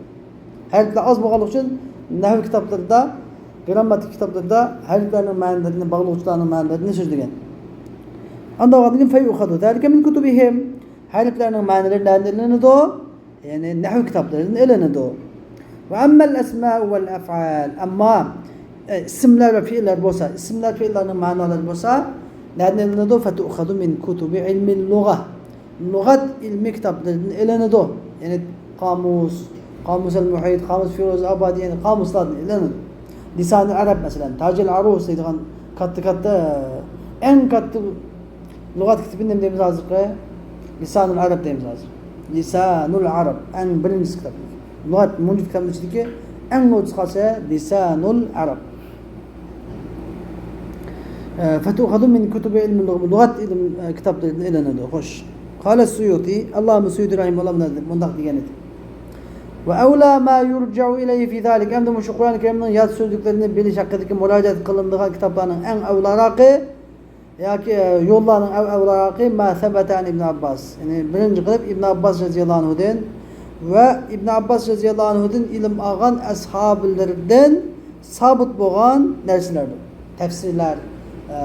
ھەرپلەر ئاز بولغانلىقى ئۈچۈن نەھۋ كىتابلىرىدا، گىرامماتىكا كىتابلىرىدا ھەرپلەرنىڭ مەنىلىرىنى، باغلىغۇچىلارنىڭ مەنىلىرىنى سۆزلىگەن. ئاندىن كېيىن فەيۇخەزۇ زالىكە مىن كۇتۇبىھىم. ھەرپلەرنىڭ مەنىلىرى نەدىن ئېلىنىدۇ؟ يەنى نەھۋ كىتابلىرىدىن ئېلىنىدۇ. ۋە ئەممەل ئەسمائۇ ۋەل ئەفئال. ئەمما، ئە، ئىسىملەر ۋە پېئىللەر بولسا، ئىسىملەر، پېئىللەرنىڭ مەنالىرى بولسا نەدىن ئېلىنىدۇ؟ فتؤخذ من كتب علم اللغة. لۇغەت ئىلمى كىتابلىرىدىن ئېلىنىدۇ. يەنى قامۇس، قامۇس ئەل مۇھىت، قامۇس فىروز ئابادى، يەنى قامۇسلاردىن ئېلىنىدۇ. لىسانۇل ئەرەب، مەسىلەن، تاجىل ئەروس دەيدىغان كاتتا، كاتتا، ئەڭ كاتتا لۇغەت كىتابى نېمە دەيمىز ھازىرقى؟ لىسانۇل ئەرەب دەيمىز ھازىر. لىسانۇل ئەرەب، ئەڭ بىرىنچى كىتاب. لۇغەت مۇنجى كىتابنىڭ ئىچىدىكى ئەڭ نوچىسى قالسا لىسانۇل ئەرەب. ئە، فتؤخذ من كتب علم اللغة، لۇغەت ئىلىم، ئە، كىتابلىرىدىن ئېلىنىدۇ. خوش. قال السيوطي، ئاللامە سۇيۇتى رەھىمەھۇللا مۇنداق دېگەن ئىدى. وأولى ما يرجع إليه في ذلك. ئەمدى مۇشۇ قۇرئان كەرىمنىڭ يات سۆزلۈكلىرىنى بىلىش ھەققىدىكى مۇراجىئەت قىلىنىدىغان كىتابلارنىڭ ئەڭ ئەۋلاراقى ياكى، ئە، يوللارنىڭ ئەڭ ئەۋلاراقى ما ثبت عن ابن عباس. يەنى بىرىنچى قىلىپ ئىبن ئابباس رەزىياللاھۇ ئەنھۇدىن ۋە ئىبن ئابباس رەزىياللاھۇ ئەنھۇدىن ئىلىم ئالغان ئەسھابىلىرىدىن سابىت بولغان نەرسىلەردۇر. تەپسىرلەر، ئە،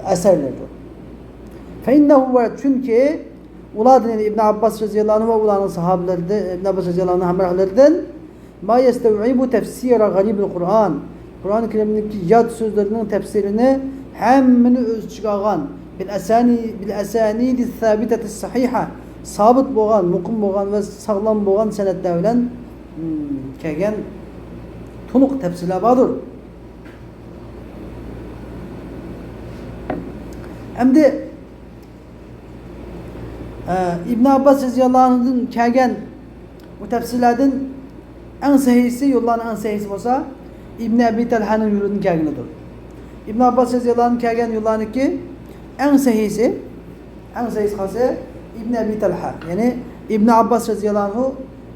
ئەسەرلەردۇر. فإنه، ۋە چۈنكى ئۇلاردىن، يەنى ئىبن ئابباس رەزىياللاھۇ ئەنھۇ ۋە ئۇلارنىڭ ساھابىلىرىدىن، ئىبن ئابباس رەزىياللاھۇ ئەنھۇ ھەمراھلىرىدىن، ما يستوعب تفسير غريب القرآن، قۇرئان كەرىمدىكى يات سۆزلىرىنىڭ تەپسىرىنى ھەممىنى ئۆز ئىچىگە ئالغان، بالأساني-، بالأسانيد الثابتة الصحيحة، سابىت بولغان، مۇقىم بولغان ۋە ساغلام بولغان سەنەدلەر بىلەن، م، كەلگەن تولۇق تەپسىرلەر باردۇر. ئەمدى ئە، ئىبن ئابباس رەزىياللاھۇ ئەنھۇدىن كەلگەن بۇ تەپسىرلەردىن ئەڭ سەھىھسى، يوللارنىڭ ئەڭ سەھىھسى بولسا ئىبن ئەبى تەلھەنىڭ يولىدىن كەلگىنىدۇر. ئىبن ئابباس رەزىياللاھۇ ئەنھۇ كەلگەن يوللارنىڭكى ئەڭ سەھىھسى، ئەڭ سەھىھسى قايسى؟ ئىبن ئەبى تەلھە، يەنى ئىبن ئابباس رەزىياللاھۇ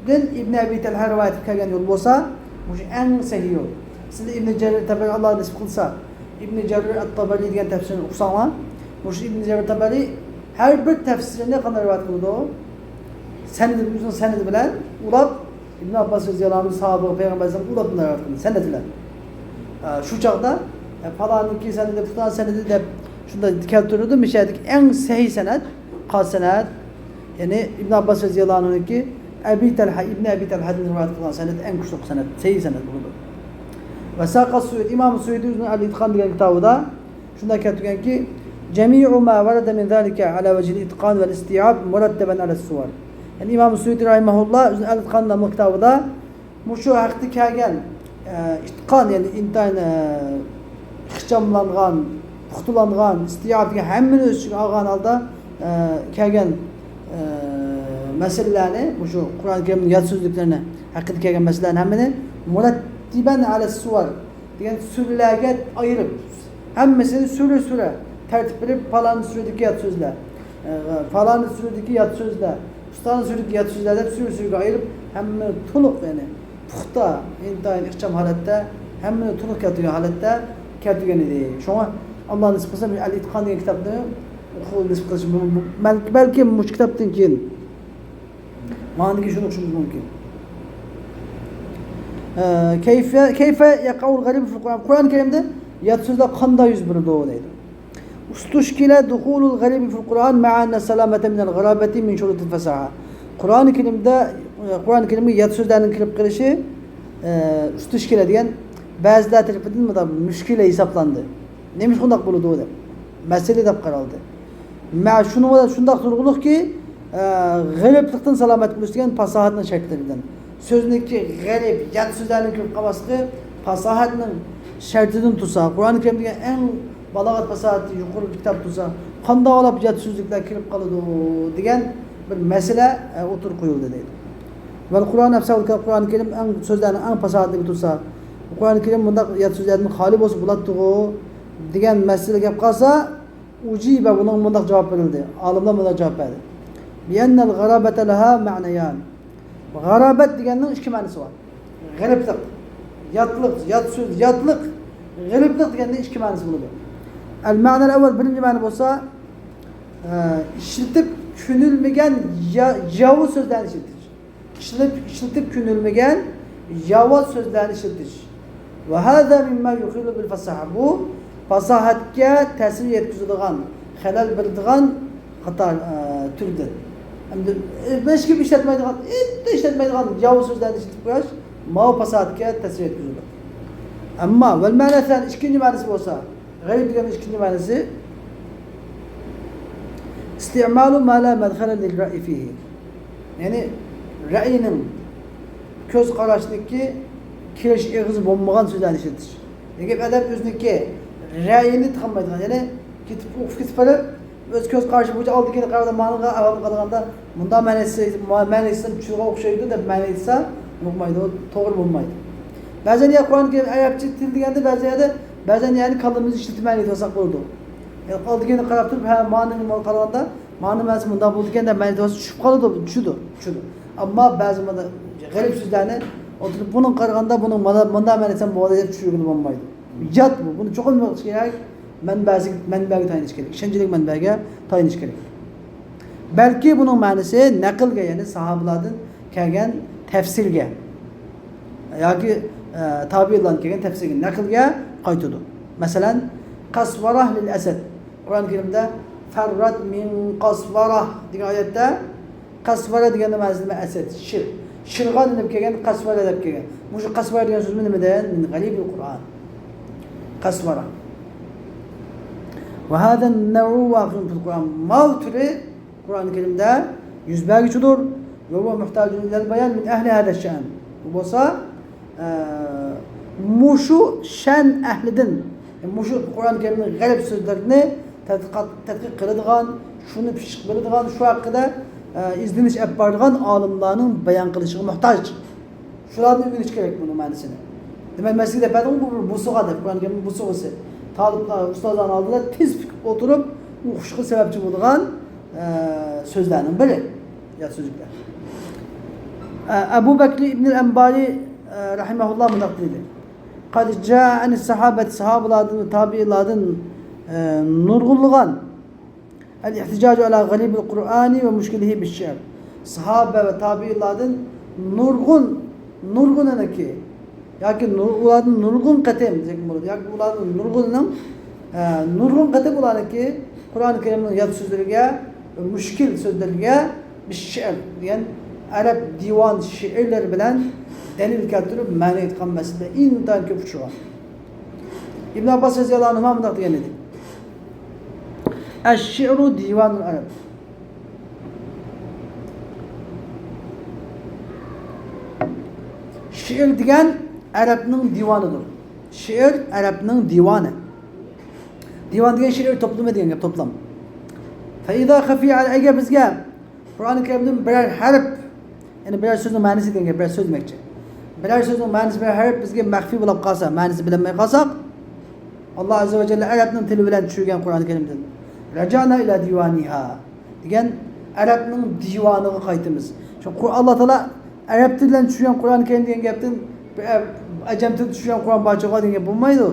ئەنھۇدىن ئىبن ئەبى تەلھە رىۋايەت قىلىپ كەلگەن يول بولسا، مۇشۇ ئەڭ سەھىھ يول. سىلەر ئىبن جەرىر تەبەرى، ئاللا نېسىپ قىلسا، ئىبن جەرىر ئەت-تەبەرى دېگەن تەپسىرىنى ئوقۇساڭلار، مۇشۇ ئىبن جەرىر تەبەرى ھەر بىر تەپسىرىنى قانداق رىۋايەت قىلىدۇ؟ سەنىدى، ئۆزىنىڭ سەنىدى بىلەن ئۇلاپ، ئىبن ئابباس رەزىياللاھۇ ئەنھۇ ساھابىغا، پەيغەمبەر ئەلەيھىسسالام ئۇلاپ بۇنداق رىۋايەت قىلىدۇ، سەنەد بىلەن. ئە، شۇ چاغدا، ئە، پالانىڭكى سەنىدى، پۇلان سەنىدى دەپ شۇنداق كەلتۈرىدۇ، مۇشۇ يەردىكى ئەڭ سەھىھ سەنەد، قايسى سەنەد؟ يەنى ئىبن ئابباس رەزىياللاھۇ ئەنھۇنىڭكى ئەبى تەلھە، ئىبن ئەبى تەلھەدىن رىۋايەت قىلغان سەنەد ئەڭ كۈچلۈك سەنەد، سەھىھ سەنەد بولىدۇ. ۋە ساقە سۇيۇتى، ئىمام سۇيۇتى ئۆزىنىڭ ئەل-ئىتقان دېگەن كىتابىدا شۇنداق كەلتۈرگەنكى، جميع ما ورد من ذلك على وجه الإتقان والاستيعاب مرتبا على السور. يەنى ئىمام سۇيۇتى رەھىمەھۇللا ئۆزىنىڭ ئەل-ئىتقان ناملىق كىتابىدا مۇشۇ ھەقتە كەلگەن، ئە، ئىتقان، يەنى ئىنتايىن، ئە، ئىخچاملانغان، پۇختىلانغان، ئىستىئاب دېگەن ھەممىنى ئۆز ئىچىگە ئالغان ھالدا، ئە، كەلگەن، ئە، مەسىلىلەرنى، مۇشۇ قۇرئان كەرىمنىڭ يات سۆزلۈكلىرىنى ھەققىدە كەلگەن مەسىلىلەرنى ھەممىنى مۇرەتتىبەن ئەلەس سۇۋەر دېگەن سۈرىلەرگە ئايرىپ، ھەممىسىنى سۈرە-سۈرە تەرتىپ بېرىپ، پالان سۈرىدىكى يات سۆزلەر، ئە، پالان سۈرىدىكى يات سۆزلەر، ئۇستانىڭ سۈرىدىكى يات سۆزلەر دەپ سۈرە-سۈرىگە ئايرىپ، ھەممە تولۇق، يەنى پۇختا، ئىنتايىن ئىخچام ھالەتتە، ھەممىنى تولۇق كەلتۈرگەن ھالەتتە كەلتۈرگەن ئىدى. شۇڭا، ئاللا نېسىپ قىلسا، مۇشۇ ئەل-ئېتىقان دېگەن كىتابنى ئوقۇغىلى نېسىپ قىلسا، بۇ، بۇ، بەلكى، بەلكىم مۇشۇ كىتابتىن كېيىن ماندىكى شۇنى ئوقۇشىمىز مۇمكىن. ئە، كەيفە، كەيفە يەقەئۇل غەرىبۇ فىل قۇرئان. قۇرئان كەرىمدە يات سۆزلەر قانداق يۈز بېرىدۇ دەيدۇ. ئۇستۇشكىلە دۇخۇلۇل غەرىبى فىل قۇرئان مەئەننە سالامەتە مىنەل غەرابەتى مىن شۇرۇتىل فەساھە. قۇرئان كەرىمدە، قۇرئان كەرىمگە يات سۆزلەرنىڭ كىرىپ قېلىشى، ئە، ئۇستۇشكىلە دېگەن بەزىلەر تەرىپىدىن مۇنداق مۈشكىلە ھېسابلاندى. نېمىش بۇنداق بولىدۇ دەپ، مەسىلە دەپ قارالدى. مە-، شۇنىڭ بىلەن شۇنداق تۇرغۇلۇقكى، ئە، غېرىبلىقتىن سالامەت بولۇش دېگەن پاساھەتنىڭ شەرتلىرىدىن. سۆزنىڭكى غېرىب، يات سۆزلەرنىڭ كىرىپ قالماسلىقى پاساھەتنىڭ، شەرتىدىن تۇرسا، قۇرئان كەرىم دېگەن ئەڭ بالاغەت پاساھەتى يۇقىرى كىتاب تۇرسا، قانداق بولۇپ يات سۆزلۈكلەر كىرىپ قالىدۇ دېگەن بىر مەسىلە، ئە، ئوتتۇرىغا قويۇلدى دەيدۇ. ۋەل قۇرئان ئەفسەھۇل كەلام، قۇرئان كەرىم ئەڭ سۆزلەرنىڭ ئەڭ پاساھەتلىكى تۇرسا، قۇرئان كەرىم مۇنداق يات سۆزلەردىن خالىي بولسا بولاتتىغۇ دېگەن مەسىلە گەپ قالسا، ئۇجىبە، بۇنىڭغا مۇنداق جاۋاب بېرىلدى. ئالىملار مۇنداق جاۋاب بەردى. بىئەننەل غارابەتە لەھا مەنەيان. غارابەت دېگەننىڭ ئىككى مەنىسى بار. غېرىبلىق، ياتلىق، يات سۆز، ياتلىق، غېرىبلىق دېگەننىڭ ئىككى مەنىسى بولىدۇ. ئەل مەنەل ئەۋۋەل، بىرىنچى مەنە بولسا، ئە، ئىشلىتىپ كۆنۈلمىگەن يا-، ياۋا سۆزلەرنى ئىشلىتىش. ئىشلىتىپ، ئىشلىتىپ كۆنۈلمىگەن ياۋا سۆزلەرنى ئىشلىتىش. ۋە ھازا مىمما يۇخىلۇ بىل فاساھە. بۇ پاساھەتكە تەسىر يەتكۈزىدىغان، خەلەل بېرىدىغان خاتا، ئە، تۈردىن. ئەمدى، ئە، ھېچكىم ئىشلەتمەيدىغان، ھېچ ئىشلەتمەيدىغان ياۋا سۆزلەرنى ئىشلىتىپ قويۇش ماۋۇ پاساھەتكە تەسىر يەتكۈزىدۇ. ئەمما ۋەل مەنە سانى، ئىككىنچى مەنىسى بولسا، غەيىب دېگەننىڭ ئىككىنچى مەنىسى، ئىستىمالۇ ما لا مەدخەلە لىل رەئي فىھى. يەنى رەئىنىڭ، كۆز قاراشنىڭكى كىرىش ئېغىزى بولمىغان سۆزلەرنى ئىشلىتىش. لېكىن ئادەم ئۆزىنىڭكى رەئىنى تاپالمايدىغان، يەنى كېتىپ، ئوقۇپ كېتىپ قېلىپ، ئۆز كۆز قارىشى بويىچە ئالدىكىنى قارىغاندا، مانىغا ئاۋام قارىغاندا، مۇنداق مەنىسى، ما-، مەنىسى چۈشىگە ئوخشايدۇ دەپ مەنە ئېيتسا، يۇقمايدۇ، توغرا بولمايدۇ. بەزەن يا قۇرئان كەرىم ئەرەبچە تىل دېگەندە، بەزەن يەردە، بەزەن يەنى كاللىمىزنى ئىشلىتىپ مەنە ئېيتىۋالساق بولىدۇ. يا ئالدىكىنى قاراپ تۇرۇپ، ھە، مانىنى مانا قارىغاندا، مانا مەنىسى مۇنداق بولىدىكەن دەپ مەنە ئېيتىۋالسا چۈشۈپ قالىدۇ، چۈشىدۇ، چۈشىدۇ. ئەمما بەزى مانا غەرىب سۆزلەرنى ئولتۇرۇپ، بۇنىڭغا قارىغاندا، بۇنىڭ مانا، مۇنداق مەنىسى بولىدۇ دەپ چۈشۈرگىلى بولمايدۇ. يات بۇ. بۇنى چوقۇم نېمە قىلىش كېرەك؟ مەنبەسى، مەنبەگە تايىنىش كېرەك. ئىشەنچلىك مەنبەگە تايىنىش كېرەك. بەلكى بۇنىڭ مەنىسى نەقىلگە، يەنى ساھابىلاردىن كەلگەن تەپسىرگە ياكى، ئە، تابىئىنلاردىن كەلگەن تەپسىرگە، نەقىلگە قايتىدۇ. مەسىلەن، قەسۋەرە لىل ئەسەد. قۇرئان كەرىمدە فەررەت مىن قەسۋەرە دېگەن ئايەتتە قەسۋەرە دېگەننىڭ مەنىسى نېمە؟ ئەسەد، شىر. شىرغا دېيىلىپ كەلگەن، قەسۋەرە دەپ كەلگەن. مۇشۇ قەسۋەرە دېگەن سۆزمۇ نېمىدىن؟ مىن غەرىبىل قۇرئان. قەسۋەرە. ۋە ھازا نەۋئۇ ۋاقىئۇن فىل قۇرئان. ماۋۇ تۈرى قۇرئان كەرىمدە يۈز بەرگۈچىدۇر. ۋە ھۇۋە مۇھتاجۇن ئىلەل بايان مىن ئەھلى ھازا شەن. بۇ بولسا، ئە، مۇشۇ شەن ئەھلىدىن، مۇشۇ قۇرئان كەرىمنىڭ غەرب سۆزلىرىنى تەتقىقات، تەتقىق قىلىدىغان، شۇنى پىششىق بىلىدىغان، شۇ ھەققىدە، ئە، ئىزدىنىش ئېلىپ بارىدىغان ئالىملارنىڭ بايان قىلىشىغا موھتاج. شۇلاردىن ئۆگىنىش كېرەك بۇنىڭ مەنىسىنى. دېمەك، مەن سىزگە دەپ بەردىمغۇ، بۇ بىر بوسۇغا دەپ، قۇرئان كەرىمنىڭ بوسۇغىسى. تالىپلار، ئۇستازلارنىڭ ئالدىدا تېز پۈكۈپ ئولتۇرۇپ، ئوقۇشقا سەۋەبچى بولىدىغان، ئە، سۆزلەرنىڭ بىرى. يات سۆزلۈكلەر. ئە، ئەبۇ بەكرى ئىبنىل ئەنبارى، ئە، رەھىمەھۇللا مۇنداق دېدى. قەد جائەنى سەھابەت، ساھابىلاردىن ۋە تابىئىنلاردىن، ئە، نۇرغۇنلىغان. ئەل ئىھتىجاجۇ ئەلا غەرىبىل قۇرئانى ۋە مۇشكىلىھى بىششىئر. ساھابە ۋە تابىئىنلاردىن نۇرغۇن، نۇرغۇنىنىكى، ياكى نۇر-، ئۇلاردىن نۇرغۇن قېتىم دېسەك بولىدۇ، ياكى ئۇلاردىن نۇرغۇنىنىڭ، ئە، نۇرغۇن قېتىم ئۇلارنىڭكى قۇرئان كەرىمنىڭ يات سۆزلىرىگە، مۇشكىل سۆزلىرىگە، بىششىئر دېگەن ئەرەب دىۋان شېئىرلىرى بىلەن دەلىل كەلتۈرۈپ مەنە ئېيتقان مەسىلىلەر ئىنتايىن كۆپ ئۇچرىغان. ئىبن ئابباس رەزىياللاھۇ ئەنھۇما مۇنداق دېگەن ئىدى. ئەششىئرۇ دىۋانۇل ئەرەب. شېئىر دېگەن ئەرەبنىڭ دىۋانىدۇر. شېئىر ئەرەبنىڭ دىۋانى. دىۋان دېگەن شېئىر توپلىمى دېگەن گەپ، توپلام. فەئىزا خەفىيە ئەگەر بىزگە قۇرئان كەرىمدىن بىرەر ھەرپ، يەنى بىرەر سۆزنىڭ مەنىسى دېگەن گەپ، بىرەر سۆز دېمەكچى. بىرەر سۆزنىڭ مەنىسى، بىرەر ھەرپ بىزگە مەخپىي بولۇپ قالسا، مەنىسى بىلەلمەي قالساق، ئاللا ئەززە ۋە جەللە ئەرەبنىڭ تىلى بىلەن چۈشۈرگەن قۇرئان كەرىمدىن، رەجەئنا ئىلا دىۋانىھا دېگەن ئەرەبنىڭ دىۋانىغا قايتىمىز. شۇ قۇر-، ئاللا تائالا ئەرەب تىلى بىلەن چۈشۈرگەن قۇرئان كەرىم دېگەن گەپتىن، بىر ئە-، ئەجەم تىلىدا چۈشۈرگەن قۇرئان بارچىغا دېگەن گەپ بولمايدۇ.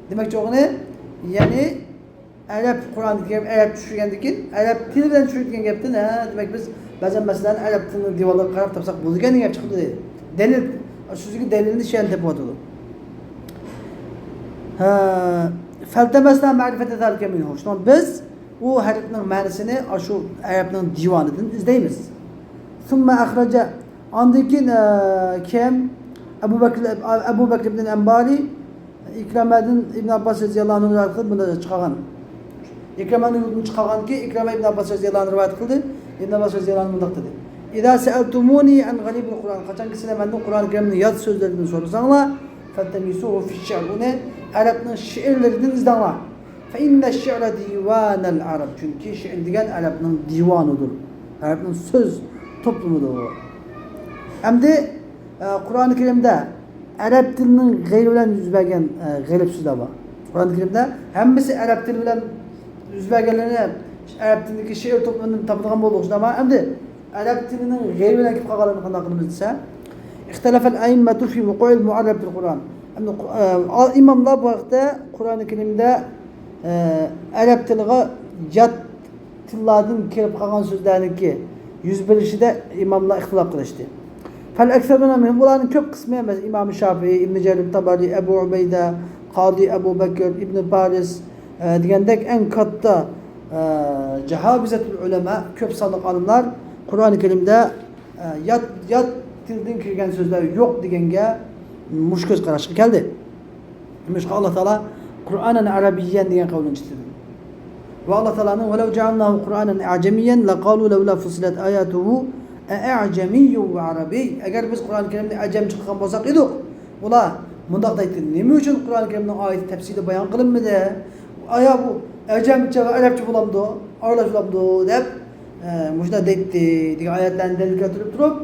دېمەكچى بولغىنى، يەنى ئەرەب قۇرئان كەرىم ئەرەب چۈشۈرگەندىكىن، ئەرەب تىلى بىلەن چۈشۈرگەن گەپتىن، ھە، دېمەك، بىز بەزەن مەسىلىلەرنى ئەرەب تىلىنىڭ دىۋانلىرىغا قاراپ تاپساق بولىدىكەن دېگەن گەپ چىقىدۇ دەيدۇ. دەلىل، شۇ سۆزگە دەلىلنى شۇ يەردىن تېپىۋاتىدۇ. ھە، فەلتەمەسنا مەرىفەتە زالىكە مىنھۇ. شۇڭا بىز ئۇ ھەرپنىڭ مەنىسىنى ئاشۇ ئەرەبنىڭ دىۋانىدىن ئىزدەيمىز. ثم أخرج، ئاندىن كېيىن، ئە، كىم؟ ئەبۇ بەكر، ئەبۇ بەكر ئىبن ئەنبارى ئىكرامەدىن ئىبن ئابباس رەزىياللاھۇ ئەنھۇ رىۋايەت قىلىپ بۇنداق چىقارغان. ئىكرامەنىڭ يولىدىن چىقارغانكى، ئىكرامە ئىبن ئابباس رەزىياللاھۇ ئەنھۇ رىۋايەت قىلدى. ئىبن ئابباس رەزىياللاھۇ ئەنھۇ مۇنداق دېدى. إذا سألتموني عن غريب القرآن، قاچانكى سىلەر مەندىن قۇرئان كەرىمنىڭ يات سۆزلىرىدىن سورىساڭلار، فالتمسوه في الشعر. ئۇنى ئەرەبنىڭ شېئىرلىرىدىن ئىزدەڭلار. فإن الشعر ديوان العرب. چۈنكى شېئىر دېگەن ئەرەبنىڭ دىۋانىدۇر. ئەرەبنىڭ سۆز توپلىمىدۇر. ئەمدى، ئە، قۇرئان كەرىمدە ئەرەب تىلىنىڭ غەيرى بىلەن يۈز بەرگەن، ئە، غېرىب سۆزلەر بار. قۇرئان كەرىمدە ھەممىسى ئەرەب تىلى بىلەن يۈز بەرگەنلىرىنى ئەرەب تىلىدىكى شېئىر توپلىمىدىن تاپىدىغان بولدۇق، شۇنداقمۇ؟ ئەمدى ئەرەب تىلىنىڭ غەيرى بىلەن كېلىپ قالغانلىرىنى قانداق قىلىمىز دېسە، اختلف الأئمة في وقوع المعرب في القرآن. ئەمدى، ئە، ئىماملار بۇ ھەقتە قۇرئان كەرىمدە، ئە، ئەرەب تىلىغا يات تىللاردىن كېلىپ قالغان سۆزلەرنىڭكى يۈز بېرىشىدە ئىماملار ئىختىلاپ قىلىشتى. فالأكثرون منهم، ئۇلارنىڭ كۆپ قىسمى، مەسىلەن، ئىمام شافىئى، ئىبن جەرىر تابارى، ئەبۇ ئۇبەيدە، قازى ئەبۇ بەكر، ئىبن پارىس، ئە، دېگەندەك ئەڭ كاتتا، ئە، جاھابىزەتۇل ئۇلەما، كۆپ سانلىق ئالىملار قۇرئان كەرىمدە، ئە، يات، يات تىلدىن كىرگەن سۆزلەر يوق دېگەنگە مۇشۇ كۆز قاراشقا كەلدى. نېمىشقا ئاللا تائالا قۇرئانەن ئەرەبىييەن دېگەن قەۋلىنى ئىشلىتىدۇ؟ ۋە ئاللا تائالانىڭ ولو جعلناه قرآنا أعجميا لقالوا لولا فصلت آياته أأعجمي وعربي. ئەگەر بىز قۇرئان كەرىمنى ئەجەمچە قىلغان بولساق ئىدۇق، ئۇلار مۇنداق دەيتتى، نېمە ئۈچۈن قۇرئان كەرىمنىڭ ئايىتى تەپسىلىي بايان قىلىنمىدى؟ ئايا بۇ ئەجەمچە ۋە ئەرەبچە بولامدۇ؟ ئارىلاش بولامدۇ؟ دەپ، ئە، مۇشۇنداق دەيتتى دېگەن ئايەتلەرنى دەلىل كەلتۈرۈپ تۇرۇپ،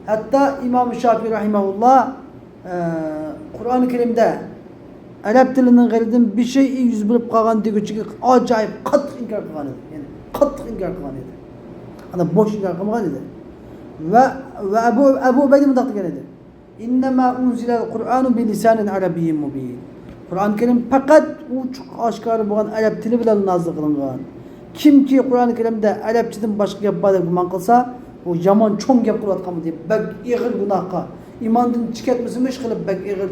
ھەتتا ئىمام شافىئى رەھىمەھۇللا، ئە، قۇرئان كەرىمدە ئەرەب تىلىنىڭ غەيرىدىن بىر شەيئى يۈز بېرىپ قالغان دېگۈچىگە ئاجايىپ قاتتىق ئىنكار قىلغان ئىدى. يەنى قاتتىق ئىنكار قىلغان ئىدى. ئانا بوش ئىنكار قىلمىغان ئىدى. ۋە، ۋە ئەبۇ، ئەبۇ ئۇبەيدە مۇنداق دېگەن ئىدى. إنما أنزل القرآن بلسان عربي مبين. قۇرئان كەرىم پەقەت ئوچۇق ئاشكارا بولغان ئەرەب تىلى بىلەن نازىل قىلىنغان. كىمكى قۇرئان كەرىمدە ئەرەبچىدىن باشقا گەپ بار دەپ گۇمان قىلسا، ئۇ يامان چوڭ گەپ قىلىۋاتقان دەپ بەك ئېغىر گۇناھقا، ئىماندىن چىقىۋەتمىسىمۇ ئىشقىلىپ بەك ئېغىر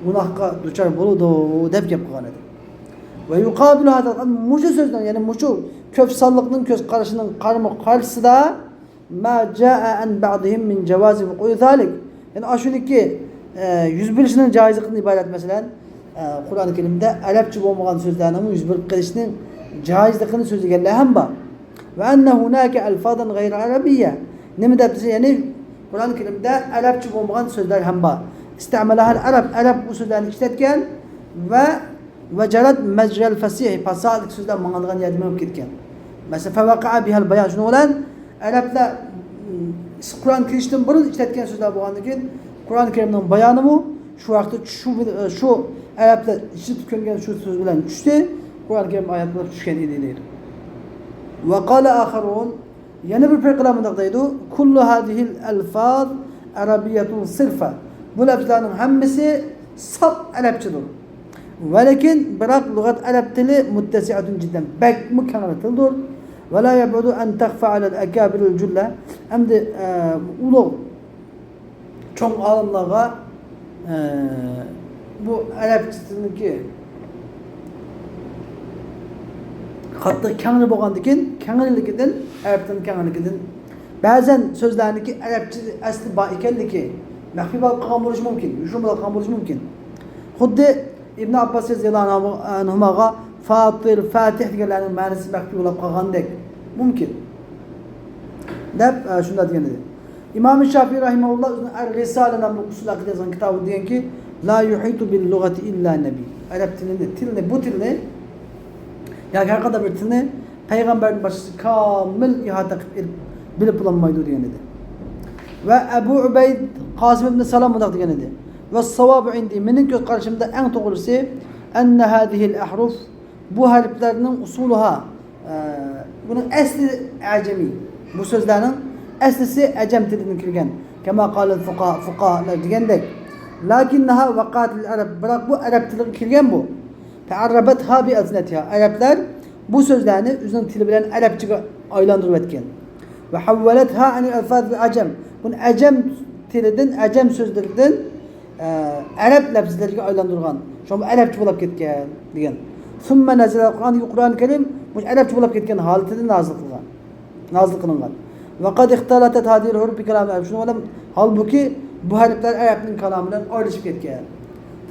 گۇناھقا دۇچار بولىدۇ دەپ گەپ قىلغان ئىدى. ويقابل هذا، مۇشۇ سۆزنىڭ، يەنى مۇشۇ كۆپ سانلىقنىڭ كۆز قارىشىنىڭ قارىمۇ قارشىسىدا ما جاء عن بعضهم من جواز وقوع ذلك. يەنى ئاشۇنىڭكى، ئە، يۈز بېرىشىنىڭ جائىزلىقىدىن ئىبارەت، مەسىلەن، ئە، قۇرئان كەرىمدە ئەرەبچە بولمىغان سۆزلەرنىڭمۇ يۈز بېرىپ قېلىشىنىڭ جائىزلىقىنى سۆزلىگەنلەر ھەم بار. وأن هناك ألفاظا غير عربية. نېمە دەپ دېسە، يەنى قۇرئان كەرىمدە ئەرەبچە بولمىغان سۆزلەر ھەم بار. استعملها العرب، ئەرەب بۇ سۆزلەرنى ئىشلەتكەن ۋە وجرت مجرى الفصيح، پاساھەتلىك سۆزلەر ماڭىدىغان يەردە مېڭىپ كەتكەن. مەسىلەن، فوقع بها البيان، شۇنىڭ بىلەن ئەرەبلەر، م، قۇرئان كىرىشتىن بۇرۇن ئىشلەتكەن سۆزلەر بولغاندىن كېيىن، قۇرئان كەرىمنىڭ بايانىمۇ شۇ ۋاقىتتا شۇ، شۇ ئەرەبلەر ئىشلىتىپ كۆنگەن شۇ سۆز بىلەن چۈشتى. قۇرئان كەرىم ئايەت بولۇپ چۈشكەن ئىدى دەيدۇ. وقال آخرون، يەنە بىر پىرقىلەر مۇنداق دەيدۇ، كل هذه الألفاظ عربية صرفا. بۇ لەپزلەرنىڭ ھەممىسى ساپ ئەرەبچىدۇر. ولكن، بىراق لۇغەت ئەرەب تىلى متسعة جدا، بەكمۇ كەڭرى تىلدۇر. ولا يبعد أن تخفى على الأكابر الجلة. ئەمدى، ئە، ئۇلۇغ چوڭ ئالىملارغا، ئە، بۇ ئەرەبچە تىلنىڭكى قاتتىق كەڭرى بولغاندىكىن، كەڭرىلىكىدىن، ئەرەب تىلىنىڭ كەڭرىلىكىدىن بەزەن سۆزلەرنىڭكى ئەرەبچە ئەسلى بار ئىكەنلىكى، مەخپىي بولۇپ قالغان بولۇشى مۇمكىن، يوشۇرۇن بولۇپ قالغان بولۇشى مۇمكىن. خۇددى ئىبن ئابباس رەزىياللاھۇ ئەنھۇماغا فاتىر، فاتىھ دېگەنلەرنىڭ مەنىسى مەخپىي بولۇپ قالغاندەك مۇمكىن، دەپ، ئە، شۇنداق دېگەن ئىدى. ئىمام شافىئى رەھىمەھۇللا ئۆزىنىڭ ئەر رىسالە ناملىق ئۇسۇل ھەققىدە يازغان كىتابىدا دېگەنكى، لا يحيط باللغة إلا نبي. ئەرەب تىلىنى، تىلنى، بۇ تىلنى، ياكى ھەر قانداق بىر تىلنى پەيغەمبەردىن باشقىسى كامىل ئىھاتە قىلىپ بىلىپ، بىلىپ بولالمايدۇ دېگەن ئىدى. ۋە ئەبۇ ئۇبەيد قاسىم ئىبن سالام مۇنداق دېگەن ئىدى، والصواب عندي، مېنىڭ كۆز قارىشىمدا ئەڭ توغرىسى، أن هذه الأحرف، بۇ ھەرپلەرنىڭ، أصولها، ئە، بۇنىڭ ئەسلى ئەجەمىي، بۇ سۆزلەرنىڭ ئەسلىسى ئەجەم تىلىدىن كىرگەن، كما قال الفقهاء، فۇقاھالار دېگەندەك. لكنها وقعت للعرب، بىراق بۇ ئەرەب تىلىغا كىرگەن بۇ. فعربتها بألسنتها، ئەرەبلەر بۇ سۆزلەرنى ئۆزىنىڭ تىلى بىلەن ئەرەبچىگە ئايلاندۇرۇۋەتكەن. وحولتها عن ألفاظ العجم، بۇنى ئەجەم تىلىدىن، ئەجەم سۆزلىرىدىن، ئە، ئەرەب لەپزىلىرىگە ئايلاندۇرغان. شۇڭا ئەرەبچە بولاپ كەتكەن دېگەن. ثم نزل، قۇرئاندىكى قۇرئان كەرىم مۇشۇ ئەرەبچە بولاپ كەتكەن ھالىتىدە نازىل قىلغان. نازىل قىلىنغان. وقد اختلطت هذه الحروف بكلام العرب. شۇنىڭ بىلەن، ھالبۇكى، بۇ ھەرپلەر ئەرەبنىڭ كالامى بىلەن ئارىلىشىپ كەتكەن.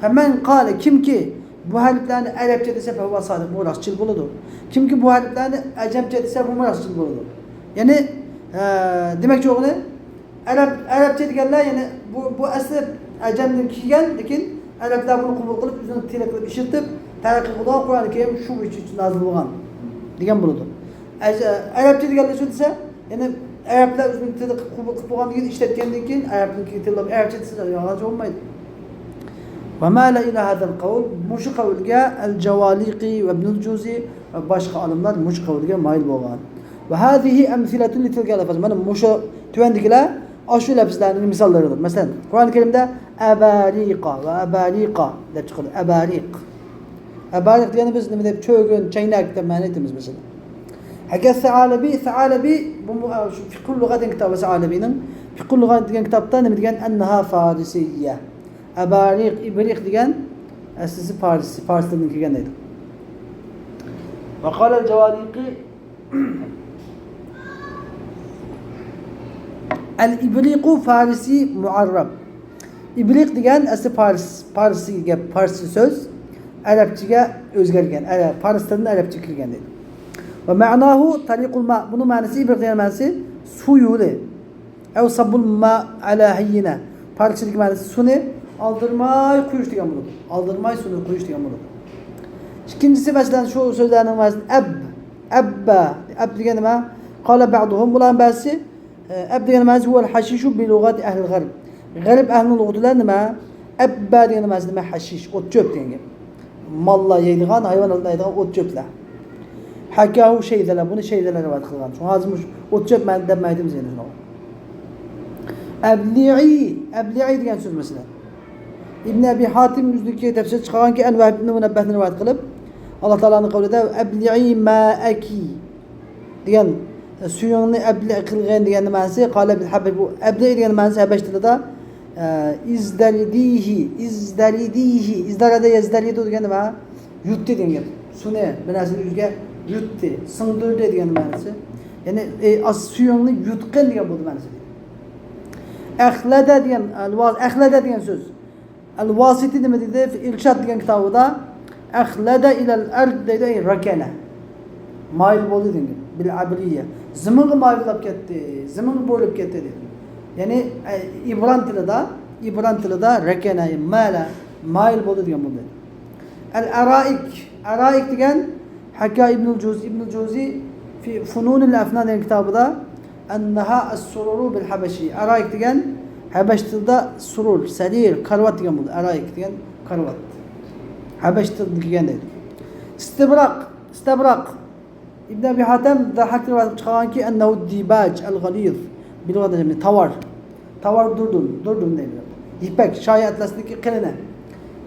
فمن قال، كىمكى بۇ ھەرپلەرنى ئەرەبچە دېسە، فهو صادق، بۇ راستچىل بولىدۇ. كىمكى بۇ ھەرپلەرنى ئەجەمچە دېسە، بۇمۇ راستچىل بولىدۇ. يەنى، ئە، دېمەكچى بولغىنى، ئەرەب، ئەرەبچە دېگەنلەر، يەنى بۇ، بۇ ئەسلى ئەجەمدىن كەلگەن، لېكىن ئەرەبلەر بۇنى قوبۇل قىلىپ، ئۆزىنىڭ تىلى قىلىپ ئىشلىتىپ، تەرەققىي قىلىدىغان قۇرئان كەرىم شۇ بويىچە نازىل بولغان دېگەن بولىدۇ. ئەج-، ئەرەبچە دېگەندە شۇ دېسە، يەنى ئەرەبلەر ئۆزىنىڭ تىلى قىلىپ قوبۇل قىلىپ بولغاندىن كېيىن، ئىشلەتكەندىن كېيىن ئەرەبنىڭكى تىلى ئەرەبچە دېسە يالغانچە بولمايدۇ. ومال إلى هذا القول، مۇشۇ قەۋلگە ئەل جاۋالىقى ۋە ئىبنۇل جۇزى ۋە باشقا ئالىملار مۇشۇ قەۋلگە مايىل بولغان. وهذه أمثلة لتلك الألفاظ. مانا مۇشۇ تۆۋەندىكىلەر ئاشۇ لەپزلەرنىڭ مىساللىرىدۇر. مەسىلەن، قۇرئان كەرىمدە أباريق وأباريق دەپ چىقىدۇ. أباريق. أباريق دېگەننى بىز نېمە دەپ، چۆگۈن، چەينەك دەپ مەنە ئېيتىمىز، مەسىلەن. ھەكى سەئالىبى، سەئالىبى، بۇ مۇ-، شۇ فىقھۇل لۇغەت دېگەن كىتابى سەئالىبىنىڭ، فىقھۇل لۇغەت دېگەن كىتابتا نېمە دېگەن؟ أنها فارسية. أباريق، ئىبرىق دېگەن ئەسلىسى پارس، پارس تىلىدىن كەلگەن دەيدۇ. وقال الجواليقي الإبريق فارسي معرب. ئىبرىق دېگەن ئەسلى پارس، پارسىي گەپ، پارسچە سۆز، ئەرەبچىگە ئۆزگەرگەن، ئەرە-، پارس تىلىدىن ئەرەبچىگە كىرگەن دەيدۇ. ومعناه طريق الماء. بۇنىڭ مەنىسى، ئىبرىق دېگەن مەنىسى سۇ يولى. أو صب الماء على هينة. پارسچىدىكى مەنىسى سۇنى ئالدىرىماي قۇيۇش دېگەن بولىدۇ. ئالدىرىماي سۇنى قۇيۇش دېگەن بولىدۇ. ئىككىنچىسى، مەسىلەن، شۇ سۆزلەرنىڭ مەنىسى ئەب، ئەببە، ئەب دېگەن نېمە؟ قال بعضهم، بۇلارنىڭ بەزىسى، ئەب دېگەن مەنىسى هو الحشيش بلغة أهل الغرب. غەرب ئەھلىنىڭ لۇغىتى بىلەن نېمە؟ ئەببە دېگەن مەنىسى نېمە؟ ھەشىش، ئوت چۆپ دېگەن گەپ. ماللار يەيدىغان، ھايۋانلار يەيدىغان ئوت چۆپلەر. حكاه شيذلة، بۇنى شيذلة رىۋايەت قىلغان. شۇڭا ھازىر مۇشۇ ئوت چۆپ مەن دەپ مەيدىمىز يەنە شۇنىڭغا. ئەبلىئى، ئەبلىئى دېگەن سۆز مەسىلەن. ئىبن ئەبى ھاتىم ئۆزىنىڭكى تەپسىرىدە چىقارغانكى، ئەن ۋەھب ئىبن مۇنەببەھنى رىۋايەت قىلىپ، ئاللا تائالانىڭ قەۋلىدە، «ئەبلىئى مائەكى» دېگەن، سۈيۈڭنى ئەبلىئ قىلغىن دېگەننىڭ مەنىسى، قالە بىل ھەبەش، بۇ ئەبلىئ دېگەن مەنىسى ھەبەش تىلىدا، ئىزدەرىدىھى، ئىزدەرىدىھى، ئىزدەرەدە يەزدەرىدۇ دېگەن نېمە؟ يۇتتى دېگەن گەپ. سۇنى، بىر نەرسىنى ئۆزىگە يۇتتى، سىڭدۈردى دېگەن مەنىسى. يەنى، ئەي، ئاز سۈيۈڭنى يۇتقىن دېگەن بولدى مەنىسى. ئەخلەدە دېگەن، ئەخلەدە دېگەن سۆز. ئەل ۋاسىتى نېمە دېدى؟ ئىرشاد دېگەن كىتابىدا، «ئەخلەدە ئىلەل ئەرد» دەيدۇ، ئەي، رەكەنە. مايىل بولدى دېگەن گەپ. بىل ئەبرىيە. زېمىنغا مايىللاپ كەتتى، زېمىنغا بۇرۇلۇپ كەتتى دېدى. يەنى، ئە، ئىبران تىلىدا، ئىبران تىلىدا رەكەنە، مالە، مايىل بولدى دېگەن بولدى. ئەل ئەرائىك. ئەرائىك دېگەن، ھەكا ئىبنۇل جۇز-، ئىبنۇل جۇزى في فنون الأفنان دېگەن كىتابىدا، «أنها السرر بالحبشي». ئەرائىك دېگەن ھەبەش تىلىدا سۇرۇر، سەرىر، كارىۋات دېگەن بولىدۇ. ئەرائىك دېگەن كارىۋات. ھەبەش تىلىدىن كەلگەن دەيدۇ. ئىستىبراق، ئىستەبراق. ئىبن ئەبى ھاتەم دەھەقتىن رىۋايەت قىلىپ چىقارغانكى، «أنه الديباج الغليظ». بىلغان نېمە؟ تاۋار. تاۋار دۇردۇن، دۇردۇن دەيدۇ. يىپەك، شايى ئەتلەسنىڭكى قېلىنى.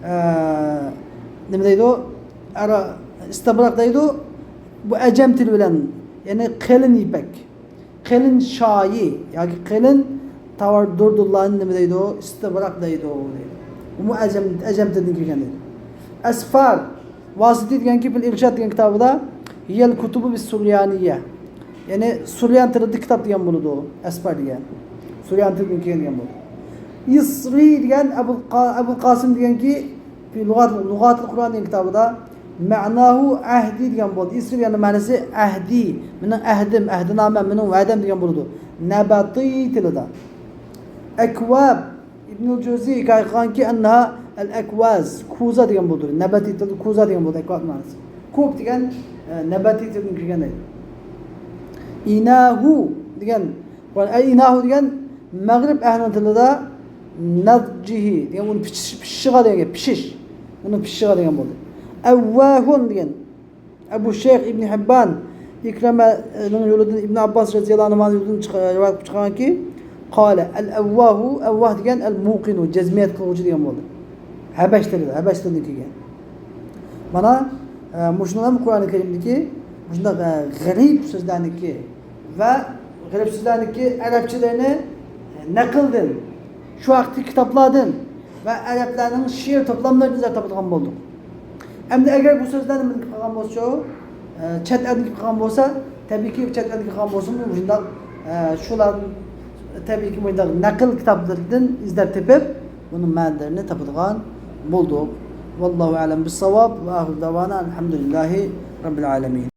ئە، نېمە دەيدۇ؟ ئەرا-، ئىستەبراق دەيدۇ. بۇ ئەجەم تىلى بىلەن، يەنى قېلىن يىپەك. قېلىن شايى ياكى قېلىن تاۋار دۇردۇنلارنى نېمە دەيدۇ؟ ئىستىبراق دەيدۇ، دەيدۇ. بۇمۇ ئەجەم، ئەجەم تىلىدىن كەلگەن دەيدۇ. ئەسفار، ۋاسىتى دېگەنكى، فىل ئىرشاد دېگەن كىتابىدا، «هي الكتب السريانية». يەنى سۇريان تىلىدا كىتاب دېگەن بولىدۇ، ئەسفار دېگەن. سۇريان تىلىدىن كەلگەن دېگەن بولىدۇ. ئىسرى دېگەن ئەبۇل قا-، ئەبۇل قاسىم دېگەنكى، في لغات، لغات القرآن دېگەن كىتابىدا، مەناھۇ ئەھدى دېگەن بولدى. ئىسرى دېگەننىڭ مەنىسى ئەھدى، مېنىڭ ئەھدىم، ئەھدىنامەم، مېنىڭ ۋەدەم دېگەن بولىدۇ. نەباتىي تىلىدا. ئەكۋاب، ئىبنۇل جۇزى ھېكايە قىلغانكى، ئەننەھا ئەل ئەكۋاز، كوزا دېگەن بولىدۇ. نەباتىي تىلدا كوزا دېگەن بولىدۇ، ئەكۋاب مەنىسى. كوب دېگەن، ئە، نەباتىي تىلدىن كىرگەن دەيدۇ. ئىناھۇ دېگەن، ئەي ئىناھۇ دېگەن مەغرىب ئەھلىنىڭ تىلىدا نەزجىھى دېگەن، ئۇنى پىشىش-، پىشىشىغا دېگەن گەپ، پىشىش. ئۇنىڭ پىشىشىغا دېگەن بولدى. ئەۋۋاھۇن دېگەن. ئەبۇ شەيخ ئىبنى ھىببان ئىكرىمەنىڭ يولىدىن، ئىبنى ئابباس رەزىياللاھۇ ئەنھۇمانىڭ يولىدىن چىق-، رىۋايەت قىلىپ چىقارغانكى، قالە، ئەل ئەۋۋاھۇ، ئەۋۋاھ دېگەن ئەل مۇقىنۇ، جەزمىيەت قىلغۇچى دېگەن بولدى. ھەبەش تىلىدا، ھەبەش تىلىدىن كەلگەن. مانا، ئە، مۇشۇنىڭ ھەم قۇرئانى كەرىمدىكى مۇشۇنداق، ئە، غەرىب سۆزلەرنىكى ۋە غەرىب سۆزلەرنىكى ئەرەبچىلىرىنى نەقىلدىن، شۇ ھەقتىكى كىتابلاردىن ۋە ئەرەبلەرنىڭ شېئىر توپلاملىرىدىن ئىزاھ تاپىدىغان بولدۇق. ئەمدى ئەگەر بۇ سۆزلەر نېمىدىن كېلىپ قالغان بولسىچۇ، ئە، چەت ئەلدىن كېلىپ قالغان بولسا، تەبىئىيكى، چەت ئەلدىن كېلىپ قالغان بولسىمۇ، مۇشۇنداق، ئە، شۇلار، تەبىئىيكى، مۇشۇنداق نەقىل كىتابلىرىدىن ئىزدەپ تېپىپ، بۇنىڭ مەنىلىرىنى تاپىدىغان بولدۇق. ۋاللاھۇ ئەلەم بىسساۋاب ۋە ئاخىرۇ دەۋانا ئەلھەمدۇلىللاھى رەببىل ئالەمىن.